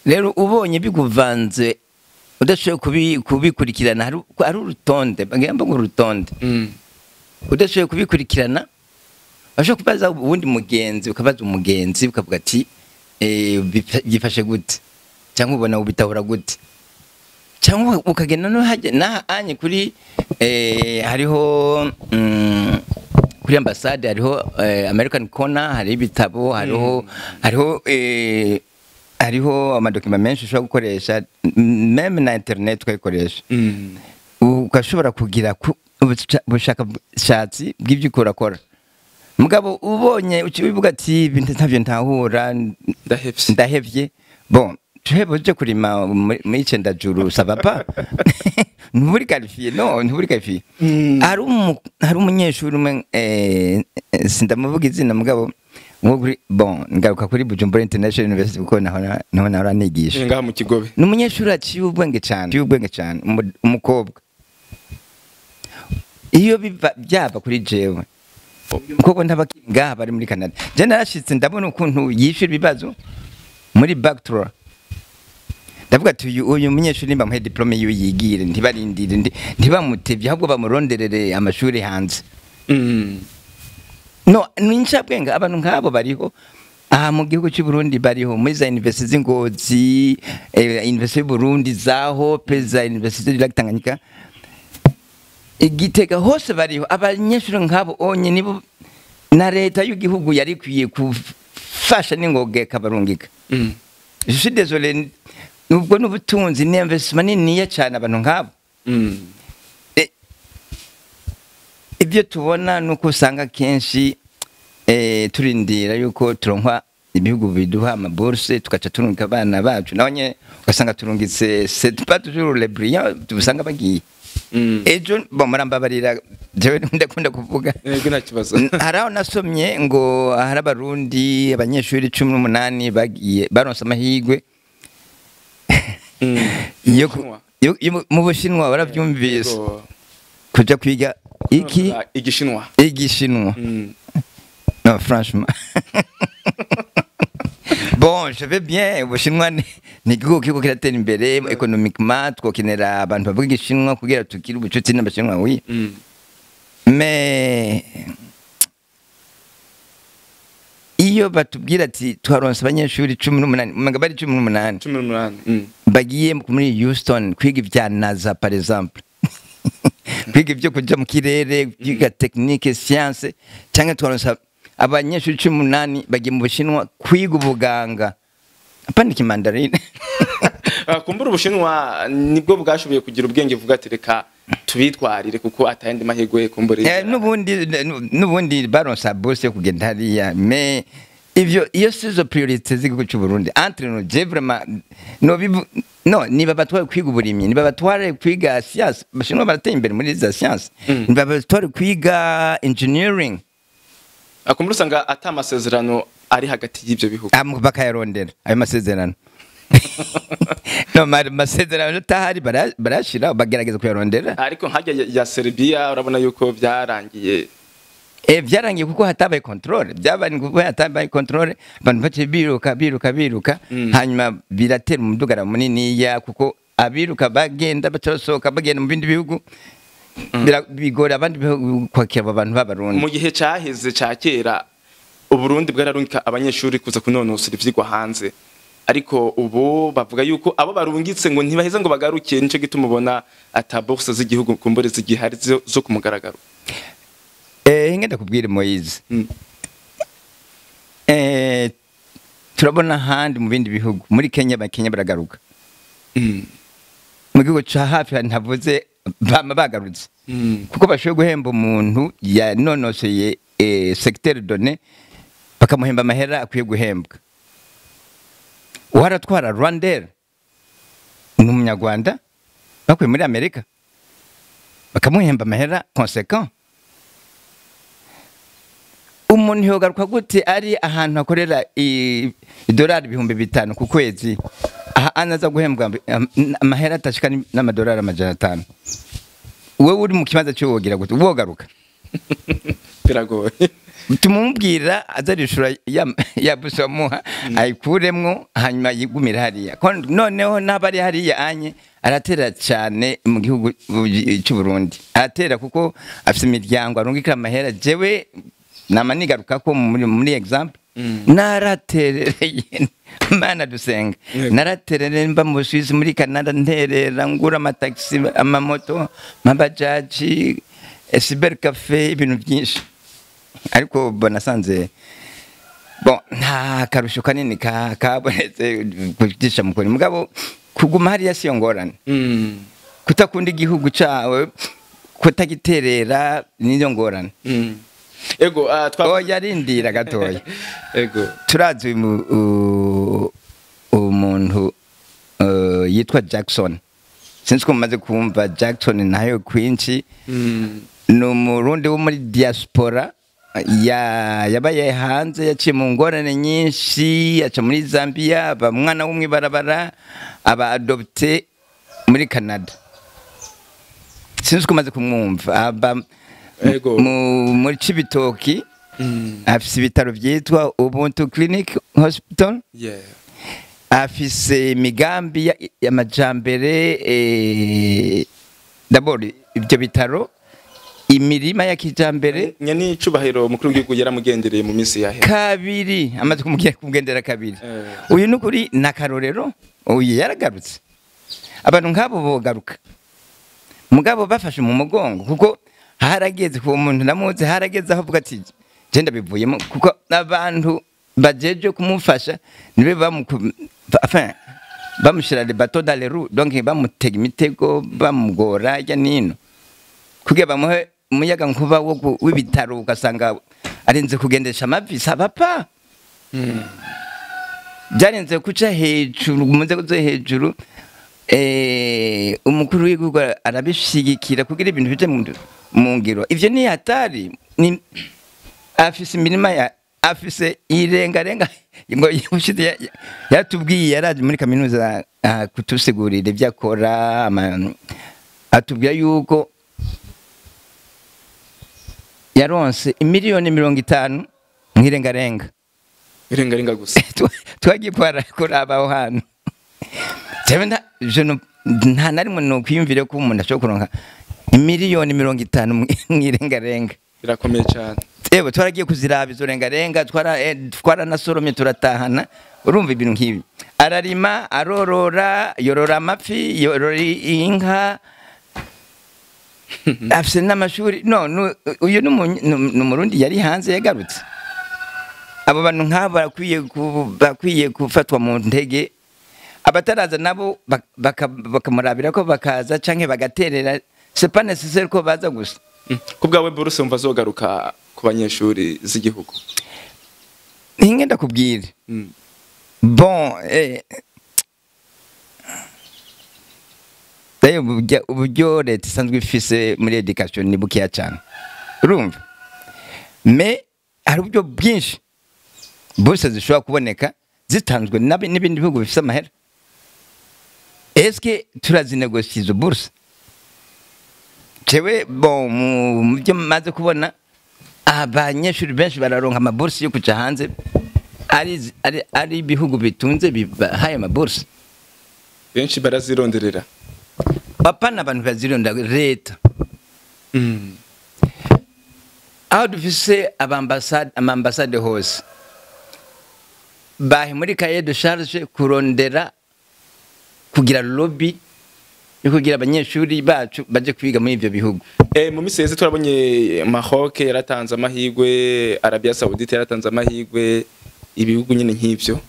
A: Rero ubonye biguvanze, udashoboye kubikurikirana, hari urutonde, bagira ngo urutonde, udashoboye kubikurikirana, bashobora kubaza uwundi mugenzi, ukabaza umugenzi ukavuga ati: "Byifashe gute?" cyangwa ubona ubitahura gute? Cyangwa ukagenda no hajya na anye kuri hariho kuri ambasade, hariho American Corner, hariho ibitabo, hariho ama documents menshi ushobora gukoresha, même na internet ukayikoresha, ugashobora kugira ubushakashatsi bw'ibyo ukorakora. Mugabo ubonye ukivuga ati ibintu ntavyo ntahura,
B: ndahevye,
A: ndahevye, bon, tuhebe uje kurima muri Cendajuru, ça va pas, ntuburi qualifié, no ntuburi qualifié. Hari umunyeshuri umwe, sindamuvuga izina, mugabo wo kuri, bon, ngaruka kuri Bujumbura International University kuko naho nahora nigisha.
B: Ngaha mu Kigobe.
A: Ni umunyeshuri aciye ubwenge cyane, aciye ubwenge cyane, umukobwa. Iyo biva byava kuri jewe, kuko ntaba ngaha, bari muri Canada, je narashitse ndabona ukuntu yishyura ibibazo muri bac 3, ndavuga ati uyu munyeshuri nimba muhe diplôme yiwe yigire, ntibarindire, ntibamutevye, ahubwo bamuronderere amashuri hanze. No ni incabwenge. Abantu nk'abo bariho aha mu gihugu cy'u Burundi, bariho muri za université z'Ingozi, université y'u Burundi, za Hope, za université du Lac Tanganyika, Igitega, hose bariho abanyeshuri nk'abo onye. Nibo na leta y'igihugu yari ikwiye gufasha n'ingoga ikabarungika. Je suis désolé, nubwo n'ubutunzi ni investissement niniya cyane abantu nk'abo. Ibyo tubona nuko usanga kenshi turindira yuko turonkwa ibihugu biduha ama bourses, tugaca turungika abana bacu, naho nyene ugasanga turungitse, c'est pas toujours les brillants usanga bagiye. Ejo, bon, murambabarira, jewe ndakunda kuvuga.
B: Yego, nta kibazo.
A: Hari aho nasomye ngo hari abarundi abanyeshuri 18 bagiye baronse amahirwe
B: Bushinwa.
A: yo mu Bushinwa, barabyumvise, kuja kwiga iki?
B: Igishinwa.
A: Igishinwa. Non, franchement, bon, je vais bien, Ubushinwa ni igihugu kiriko kiratera imbere économiquement, twokenera abantu bavuga igishinwa kugira tugire ubucuti n'abashinwa, oui. Mais iyo batubwira ati twaronse abanyeshuri 18, umenga bari 18,
B: 18.
A: Bagiye muri Houston kwiga ibya NASA par exemple, kwiga ibyo kuja mu kirere, kwiga technique, science, cyangwa twaronse abanyeshuri 18 bagiye mu Bushinwa kwiga ubuganga, apana ikimandarine.
B: Kumbura Ubushinwa nibwo bwashoboye kugira ubwenge vuga ati reka tubitwarire, kuko atayandi mahirwe kumbura.
A: N'ubundi baronse bourse yo kugenda hariya, mais ivyo iyo sizo priorité z'igihugu cy'u Burundi. Entre nous, je vraiment no bivu, no niba batware kwiga uburimyi, niba batware kwiga science, Abashinwa barateye imbere muri za science, niba batware kwiga engineering.
B: Kumbura usanga ata amasezerano ari hagati y'ibyo bihugu.
A: Bakayarondera ayo masezerano. No masezerano atahari, barashira bagerageza kuyarondera.
B: Ariko nkajya ya Serbia urabona yuko byarangiye.
A: Byarangiye kuko hatabaye contrôle, byabaye kuko hatabaye contrôle, abantu baciye biruka biruka biruka, hanyuma biratera umudugara muniniya, kuko abiruka bagenda bacasohoka bagenda mu bindi bihugu. Bigora abandi bihugu kwakira abo bantu b'abarundi.
B: Mu gihe cyaheze cya kera, Uburundi bwararungika abanyeshuri kuza kunonosora ivyigwa hanze, ariko ubu bavuga yuko abo barungitse ngo ntibaheze ngo bagaruke. Nico gituma ubona ata bourse z'igihugu kumbure zigihari zo ku mugaragaro.
A: Ngenda kubwira Moise. Turabona ahandi mu bindi bihugu, muri Kenya, abakenya baragaruka. Mu gihugu ca hafi ntavuze, bama bagarutse, kuko bashoboye guhemba umuntu yanonoseye secteur donné, bakamuhemba amahera akwiye guhembwa. Uwaratwara Rwandair ni umunyarwanda bakuye muri Amerika, bakamuhemba amahera conséquent. Umuntu yogaruka gute ari ahantu akorera idolari 5000 ku kwezi, aha anaza guhembwa amahera atashika n'amadolari 500? Wewe uri mu kibanza cyo wogira gute? Wogaruka?
B: Biragoye.
A: Tumubwira azarishura ya busa muha ayikuremwo, hanyuma yigumira hariya. Noneho n'abari hariya anye aratera cyane mu gihugu cy'u Burundi, aratera kuko afite imiryango arungika amahera. Jewe nama nigaruka ko muri exemple naraterereye Mana dusenga, naraterereye mba mu Suisse, muri Canada, nterera ngura amataxi, amamoto, amabajaji, cyber cafe, ibintu byinshi. Ariko nasanze bon nta karusho kanini kabonetse kugisha mukoni. Mugabo kuguma hariya siyo ngorane, kutakunda igihugu cawe, kutagiterera niyo ngorane.
B: Ego,
A: oya rindira gatoya.
B: Ego,
A: turazi umuntu yitwa Jackson, sinzi ko mumaze kumva Jackson nayo kwinshi. Ni umurundi wo muri diaspora, yabaye hanze, yaciye mu ngorane nyinshi, yaca muri Zambia, aba mwana w'umwibarabara, aba adopté muri Canada. Sinzi ko umaze kumwumva. Aba muri Cibitoki, afise ibitaro byitwa Ubuntu Clinic Hospital. Afise imigambi y'amajambere, d'abord ibyo bitaro, imirima ya kijambere.
B: Nyani icubahiro mukuru w'igihugu yaramugendereye mu minsi yahe
A: kabiri, amaze kumugendera kabiri. Uyu nukuri nakarorero, uyu yaragarutse. Abantu nk'abo bogaruka, mugabo bafashe mu mugongo, kuko harageze ku muntu namuzi, harageze aho avuga ati je ndabivuyemo, kuko abantu bajeje kumufasha nibe enfin bamushira les bateaux dans les roues, donc bamutega imitego, bamugora hirya nino kugira bamuhe umuyaga nkuba w'ibitaro, ugasanga arinze kugendesha amavi sabapa. Byarenze kuca hejuru mu nzego zo hejuru, umukuru w'igihugu arabishigikira kugira ibintu bije mu ngiro. Ivyo ni hatari, ni afise imirima ya afise irengarenga ngo ushize yatubwiye, yaraje muri kaminuza kutusigurira ibyo akora, atubwira yuko yaronse imiliyoni 50 mwirengarenga.
B: Irengarenga gusa.
A: Twagiye kuraba aho hantu. Jewe nta na rimwe nokwiyumvire ko umuntu ashobora kuronka imiliyoni 50 mwirengarenga.
B: Birakomeye cyane.
A: Ewe twaragiye kuziraba izo rengarenga, twaranasoromye turatahana. Urumva ibintu nk'ibi. Ararima, arorora, yorora amafi, yorora inka, afise n'amashuri. No, uyu ni umurundi yari hanze yagarutse. Abo bantu nk'abo bakwiye gufatwa mu ntege, abataraza nabo bakamurabira ko bakaza canke bagaterera. C'est pas nécessaire ko baza gusa.
B: Kubwawe buruse umva azogaruka ku banyeshuri z'igihugu?
A: Ntingenda kubwira. Bon, uburyo leta isanzwe ifise muri education ni bukeya cyane, urumva, mais hari uburyo bwinshi bose zishobora kuboneka zitanzwe n'ibindi bihugu bifise amahera. Est-ce que turazinegocie izo bourse? Jewe bon mu byo maze kubona, abanyeshuri benshi bararonka amabourse yo kuja hanze, ari ibihugu bitunze bibahaye amabourse.
B: Benshi barazironderera.
A: Papa n'abantu bazironda leta. Aho dufise amambasade hose, bahe muri cahier de charge kurondera kugira lobby yo kugira abanyeshuri bacu baje kwiga muri ivyo bihugu.
B: Mu minsi yeze turabonye Maroc yaratanze amahigwe, Arabia Saoudite yaratanze amahigwe, ibihugu nyine nk'ivyo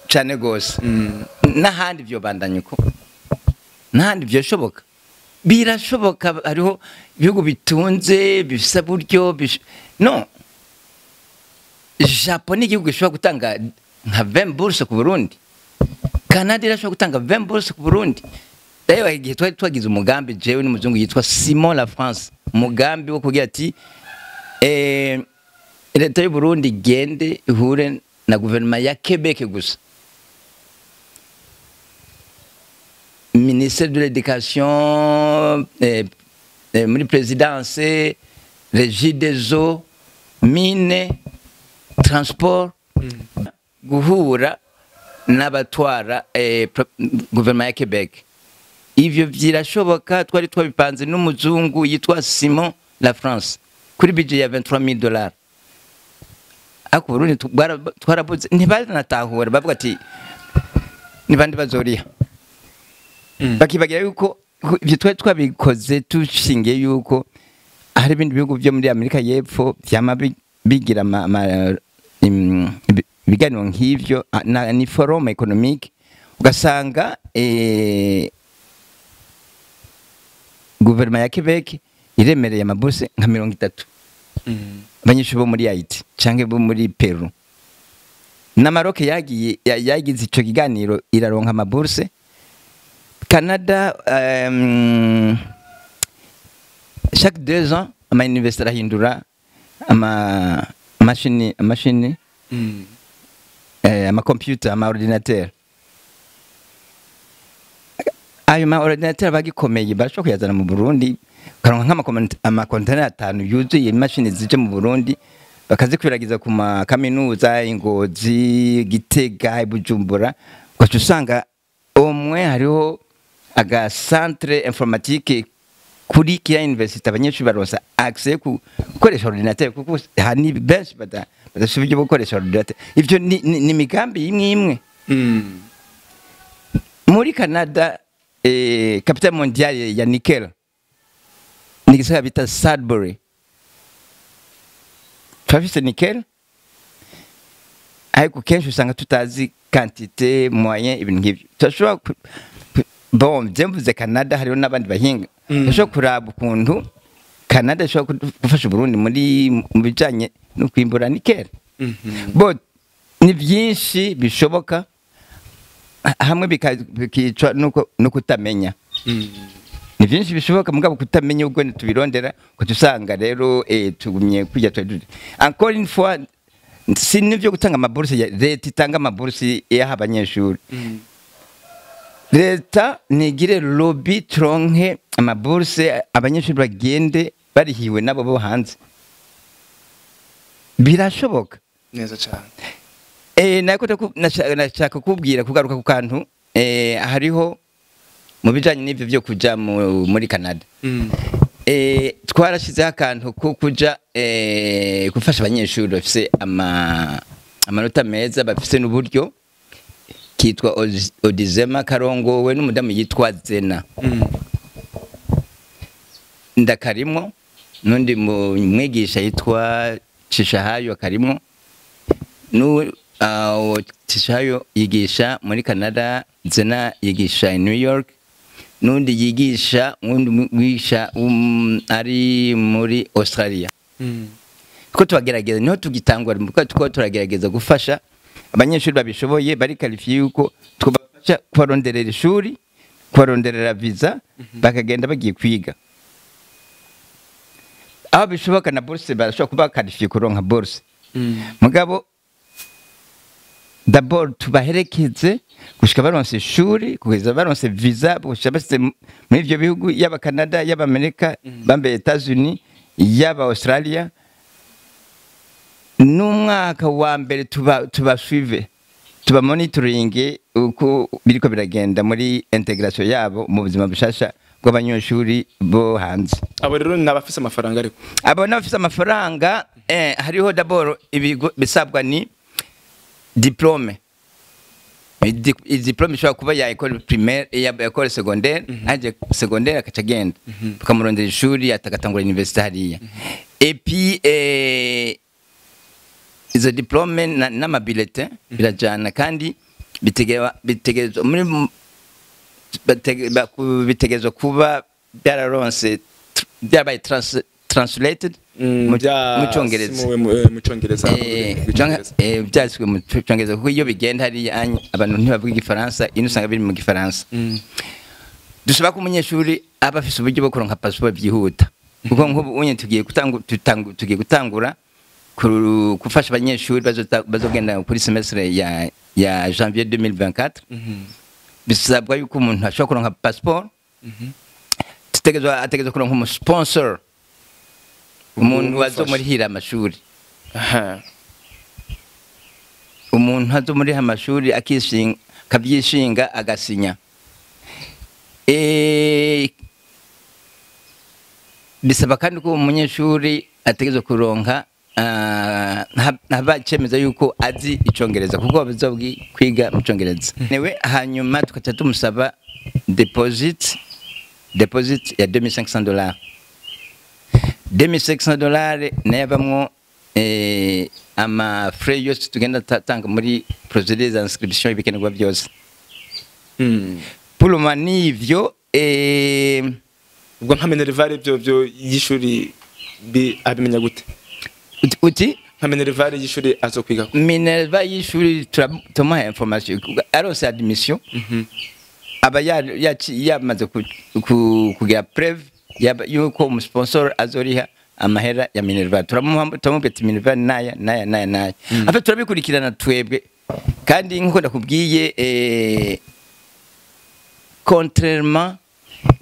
A: cyane gose. N'ahandi byo bandanye uko, n'ahandi byoshoboka, birashoboka. Hariho ibihugu bitunze bifise buryo no Japon ni igihugu gishobora gutanga nka 20 bourses ku Burundi, Canada irashobora gutanga 20 bourses ku Burundi. Rero igihe twari twagize umugambi jewe n'umuzungu yitwa Simon La France, umugambi wo kugira ati Leta y'u Burundi igende ihure na guverinoma ya Quebec gusa, ministère de l'éducation, muri présidence, régie des eaux, mine, transport, guhura n'abatwara guverinoma ya Quebec. Ivyo birashoboka, twari twabipanze n'umuzungu yitwa Simon La France kuri budget ya $23,000. Ariko Burundi twarabuze, ntibaranatahura, bavuga ati ni bande bazoriha. Bakibagira yuko ivyo twari twabikoze tushingiye yuko hari ibindi bihugu byo muri Amerika y'Epfo vyama bigira ibiganiro nk'ivyo, ni forum économique, ugasanga guverinoma ya Quebec iremereye amaburse nka 30 abanyeshuri bo muri Haiti canke bo muri Peru. Na Maroc yagiye yagize ico kiganiro iraronka amaburse. Canada, chaque 2 ans ama université arahindura ama machine, ama computer, ama ordinateur. Ayo ma ordinateur bagikomeye barashobora kuyazana mu Burundi, ukaronka nk'amakontineri 5 yuzuye imashini zije mu Burundi, bakazikwiragiza ku makaminuza Ingozi, Gitega, Bujumbura, ugaca usanga omwe hariho aga centre informatique kuri kiya university, abanyeshuri baronsa accès ku gukoresha ordinateur, kuko hani benshi badafite uburyo bwo gukoresha ordinateur. Ivyo ni migambi imwe imwe. Muri Canada, capitale mondiale ya nickel ni gisagara bita Sudbury. Turafise nickel, ariko kenshi usanga tutazi quantité, moyen, ibintu nk'ivyo. Turashobora bon, mvuze Canada, hariho n'abandi bahinga. Turashobora kuraba ukuntu Canada ishobora gufasha Burundi muri mu bijanye no kwimbura nickel. Bo ni byinshi bishoboka, hamwe bikicwa no kutamenya. Ni byinshi bishoboka mugabo kutamenya ubwo tubirondera, kutusanga rero tugumye kujya twari. Encore une fois, si nivyo gutanga amaburse, leta itanga amaburse yaha abanyeshuri. Leta nigire lobby tronke amaburse, abanyeshuri bagende barihiwe nabo bo hanze. Birashoboka
B: neza cyane.
A: Nako nashaka kubwira kugaruka ku kantu, hariho mu bijanye n'ivyo byo kuja muri Canada. Twarashizeho akantu ko kuja gufasha abanyeshuri bafise amanota meza, bafise n'uburyo, kitwa Odizema, karongowe n'umudamu yitwa Zena. Ndakarimo n'undi mwigisha yitwa Cishahayo akarimo. Cishahayo yigisha muri Canada, Zena yigisha in New York, n'undi yigisha undi mwigisha ari muri Australia. Ko tubagerageza niho tugitangura, kuko turagerageza gufasha abanyeshuri babishoboye bari qualifié, yuko twabafasha kubaronderera ishuri, kubaronderera visa, bakagenda bagiye kwiga. Aho bishoboka na bourse barashobora kuba qualifié kuronka bourse. Mugabo d'abord tubaherekeze gushika baronse ishuri, kugeza baronse visa, gushika bashitse muri ivyo bihugu, yaba Canada, yaba Amerika, bambe Etats-Unis, yaba Australia. N'umwaka wa mbere tubasuive, tuba monitoring uko biriko biragenda muri integration yabo mu buzima bushasha bw'abanyeshuri bo hanze.
B: Abo rero nabafise amafaranga, ariko
A: abo nabafise amafaranga, hariho d'abord ibigo bisabwa ni diplôme. Diplôme ishobora kuba ya école primaire, ya école secondaire, aje secondaire akacagenda tukamurondera ishuri atagatangura université hariya. Et puis izo diplôme n'ama bulletin birajana, kandi bitegerezwa muri bitegerezwa kuba byararonse, byabaye translated mu Cyongereza.
B: Mu Cyongereza.
A: Byashyizwe mu Cyongereza, kuko iyo bigenda hariya abantu ntibavuga igifaransa, ino usanga biri mu gifaransa. Dusaba ko umunyeshuri aba afise uburyo bwo kuronka passeport byihuta, kuko nk'ubu unye tugiye gutangura Gufasha abanyeshuri bazogenda kuri semestre ya janvier 2024, bisabwa yuko umuntu ashobora kuronka passeport, ategerezwa kuronka umu sponsor, umuntu
B: Umufasha.
A: azomurihira amashuri. Umuntu azomuriha amashuri akishinga, akabyishinga, agasinya. Bisaba kandi ko umunyeshuri ategerezwa kuronka haba icemeza yuko azi icongereza, kuko bazobwi kwiga mu congereza newe. Hanyuma tukaca tumusaba deposit ya $2500. $2500 nayo avamwo ama frais yose tugenda tanga muri procédure d'inscription, ibikenerwa byose. Pour le moment nivyo.
B: Ubwo nka minerval byo y'ishuri abimenya gute?
A: Uti?
B: Nka minerval y'ishuri azokwiga?
A: Minerval y'ishuri tumuha information aronse admission. Aba yamaze kugira preuve yuko umusponsor azoriha amahera ya minerval. Turamuha, turamubwira ati minerval naya naya naya naya. Afe turabikurikirana twebwe. Kandi nkuko ndakubwiye, contrairement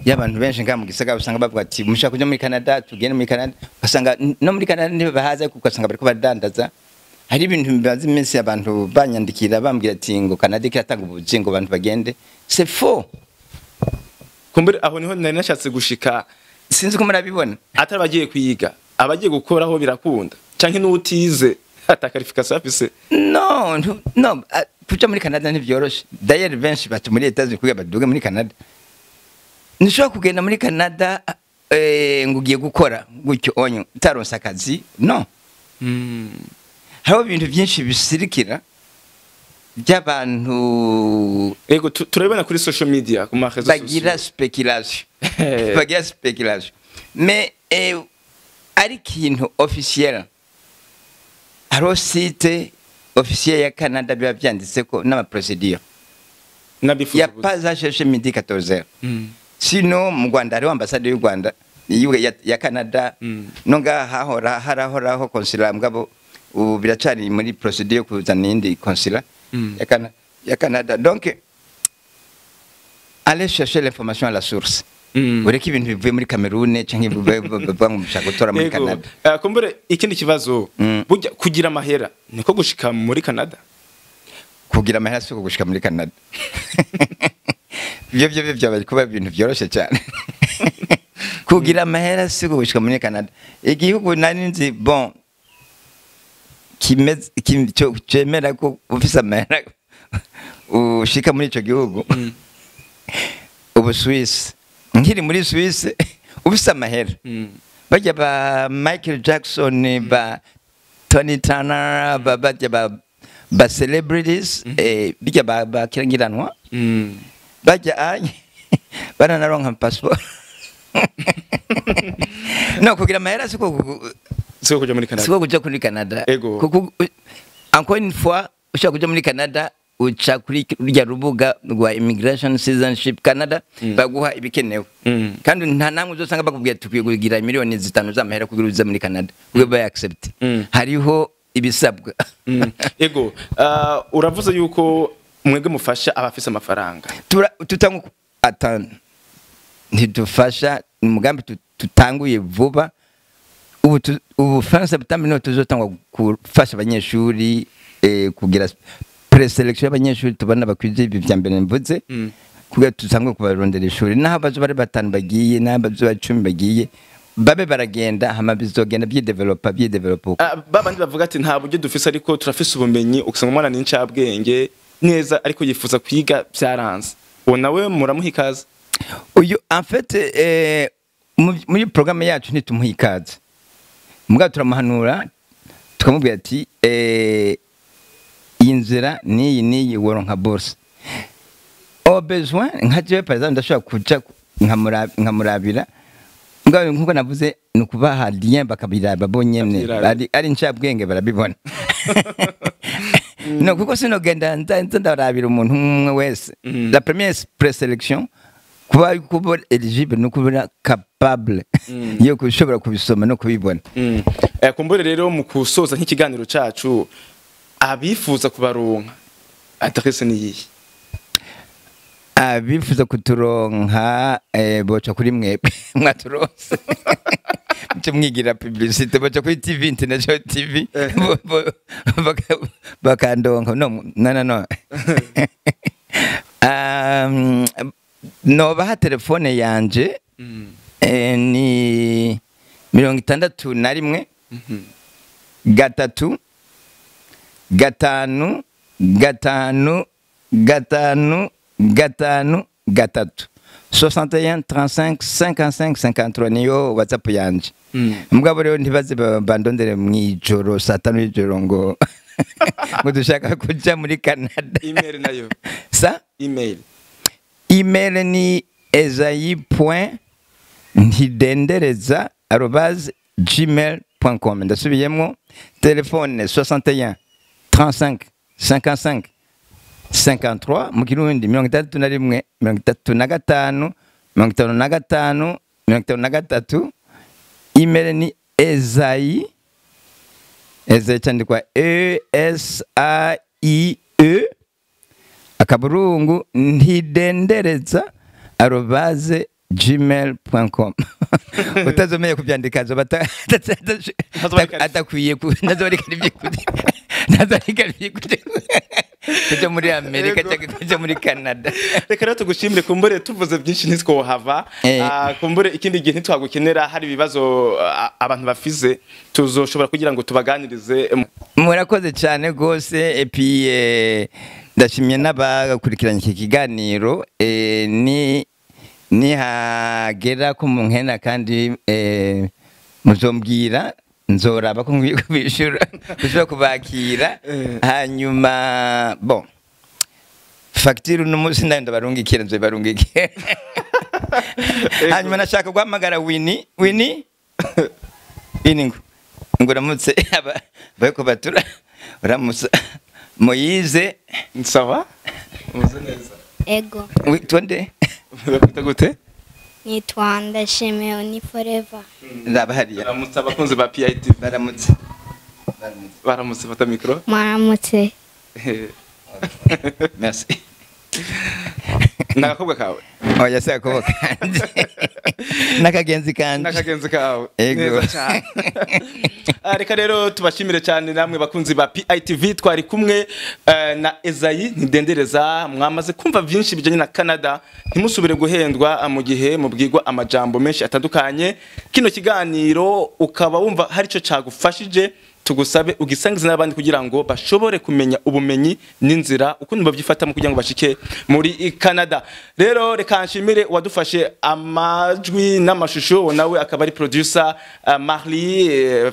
A: y'abantu benshi ngaha mu gisagara usanga bavuga ati mushaka kuja muri Canada, tugende muri Canada, ugasanga no muri Canada ntibahaza, kuko ugasanga bariko baradandaza. Hari ibintu bimaze iminsi abantu banyandikira bambwira ati ngo Canada iratanga ubuzi, ngo abantu bagende. C'est faux.
B: Kumbure aho niho nari nashatse gushika.
A: Sinzi ko murabibona.
B: Atari abagiye kwiga, abagiye gukoraho birakunda, canke n'utize ata qualification afise?
A: No, no, kuja muri Canada ntivyoroshe. D'ailleurs benshi bati muri Etats-Unis kugira baduge muri Canada. Ntushobora kugenda muri Canada ngo ugiye gukora gutyo onyo utaronse akazi, no. Hariho ibintu byinshi bisirikira by'abantu.
B: Ego, turabibona kuri social media, ku ma réseaux
A: Bagira
B: sociaux.
A: spéculation, bagira spéculation, mais ari ikintu officiel, hariho site officiel ya Canada biba byanditse ko n'ama procédure.
B: N'abifuza
A: Y a pas à chercher midi 14 heures. Sinon mu Rwanda hariho ambasade y'u Rwanda ya Canada. No ngaha hahora harahoraho consulat, mugabo ubu biracari muri procédure yo kuzana iyindi consulat ya Canada. Donc allez chercher l'information à la source. Ureke ibintu bivuye muri Cameroon canke bivuye bivuga ngo mushaka gutora muri
B: Ego.
A: Canada.
B: Kumbure ikindi kibazo: burya kugira amahera niko gushika muri Canada?
A: Kugira amahera si gushika muri Canada. Ibyo byabaye kuba ibintu byoroshye cyane. Kugira amahera si gushika muri Canada. Igihugu nari nzi, bon, kimeze cemera ko ufise amahera ushika muri ico gihugu, ubu Suisse. Nkiri muri Suisse, ufise amahera, bajya ba Michael Jackson, ba Tony Turner, ba bajya ba celebrities, bijya ba kirangiranwa, bajya anye baranaronka passport. No kugira amahera siko
B: Siko kuja muri Canada.
A: Siko kuja kuri Canada.
B: Ego.
A: Kuko encore une fois, ushaka kuja muri Canada uca kuri rurya rubuga rwa Immigration Citizenship Canada, baguha ibikenewe. Kandi nta namwe uzosanga bakubwira tukwiye kugira 5 miliyoni z'amahera kugira uze muri Canada ube bay accept. Hariho ibisabwa.
B: Ego, uravuze yuko mwebwe mufasha abafise amafaranga.
A: Tutanga atanu, ntidufasha. Ni umugambi tutanguye vuba ubu. Ubu fin septembre niho tuzotangwa gufasha abanyeshuri, kugira présélection y'abanyeshuri tubona bakwije ibi vya mbere mvuze, kugira tutangwe kubarondera ishuri. Naho bazoba ari batanu bagiye, naho bazoba 10 bagiye, babe baragenda, hama bizogenda byidevelopa, byidevelopa uko.
B: Ah, babandi bavuga ati nta buryo dufise ariko turafise ubumenyi, ugasanga umwana ni incabwenge neza ariko yifuza kwiga byaranze, uwo nawe muramuha ikaze?
A: Uyu en fait, muri programme yacu ntitumuha ikaze, mugabo turamuhanura, tukamubwira ati iyi nzira n'iyi n'iyi woronka bourse au besoin. Nka jewe par exemple ndashobora kuja nkamurabira, mugabo nkuko navuze ni ukubaha lien bakabiraba bo nyene.
B: Bavyirabira.
A: Ari incabwenge barabibona. No kuko sinogenda nza nza ndarabira umuntu umwe wese. La première présélection Kuba éligible no kuba capable yo kushobora kubisoma no kubibona.
B: Kumbure rero mu kusoza nk'ikiganiro cacu, abifuza kubaronka, adresse ni yihe?
A: Abifuza kuturonka, boca kuri mwebwe mwaturonse, muce mwigira publicité. Boca kuri TV International TV, bakandonka. No, no, no, no. Nobaha telefone yanje, ni 61 3 5 5 5 5 3, 61 35 55 53, niyo WhatsApp yanje. Mugabo rero ntibaze bandondere mw'ijoro, saa 5 y'ijoro, ngo dushaka kuja muri Canada.
B: Email nayo?
A: Sa?
B: Email.
A: Email ni esayi.ntidendereza@gmail.com. Ndasubiyemwo: telefone 61 35 55 53, mu Kirundi 61 35 55 53. Email ni Esayi, Esayi cyandikwa esaie.ntidendereza@gmail.com. Utazomenya kubyandika azoba adakwiye, ntazoreka kuja muri Amerika cyangwa kuja muri Canada.
B: Reka rero tugushimire. Kumbure tuvuze byinshi ntitwohava. Kumbure ikindi gihe ntitwagukenera, hari ibibazo abantu bafise, tuzoshobora kugira ngo tubaganirize.
A: Murakoze cyane rwose. Et puis ndashimye n'abakurikiranye iki kiganiro. Ni nihagera ko munkena kandi, muzombwira, nzoraba ko nkwiye kubishura, gushobora kubakira. Hanyuma bon, facture uno munsi ndayo ndabarungikira, nzobarungikira. Hanyuma nashaka guhamagara Wini. Wini, Wini, ngo uramutse aba bariko batura, uramutse Moyize.
B: Ça va, umeze neza?
C: Ego.
A: Twende.
B: Bakwita gute?
C: Nitwa Ndashimiye ni Forever.
A: Ndaba hariya.
B: Baramutse abakunzi ba PITV.
A: Baramutse, baramutse.
B: Baramutse, fata micro.
C: Mwaramutse.
A: Merci.
B: Ni agakobwa kawe?
A: Oya, si akobwa kanje, n'akagenzi kanje.
B: N'akagenzi kawe.
A: Ego.
B: Neza cyane. Reka rero tubashimire cyane namwe bakunzi ba PITV. Twari kumwe na Ezayi Ntidendereza. Mwamaze kumva byinshi bijyanye na Canada. Ntimusubire guhendwa mu gihe mubwirwa amajambo menshi atandukanye. Kino kiganiro ukaba wumva hari icyo cyagufashije, tugusabe ugisangize n'abandi kugira ngo bashobore kumenya ubumenyi n'inzira ukuntu babyifatamo kugira ngo bashike muri Canada. Rero reka nshimire uwadufashe amajwi n'amashusho, uwo nawe akaba ari producer Marley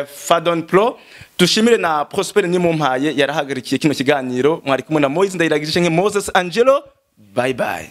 B: Fadon Pro. Dushimire na Prosper Nimumpaye yarahagarikiye kino kiganiro. Mwari kumwe na Moise Ndayiragije nke Moses Angelo. Bye bye.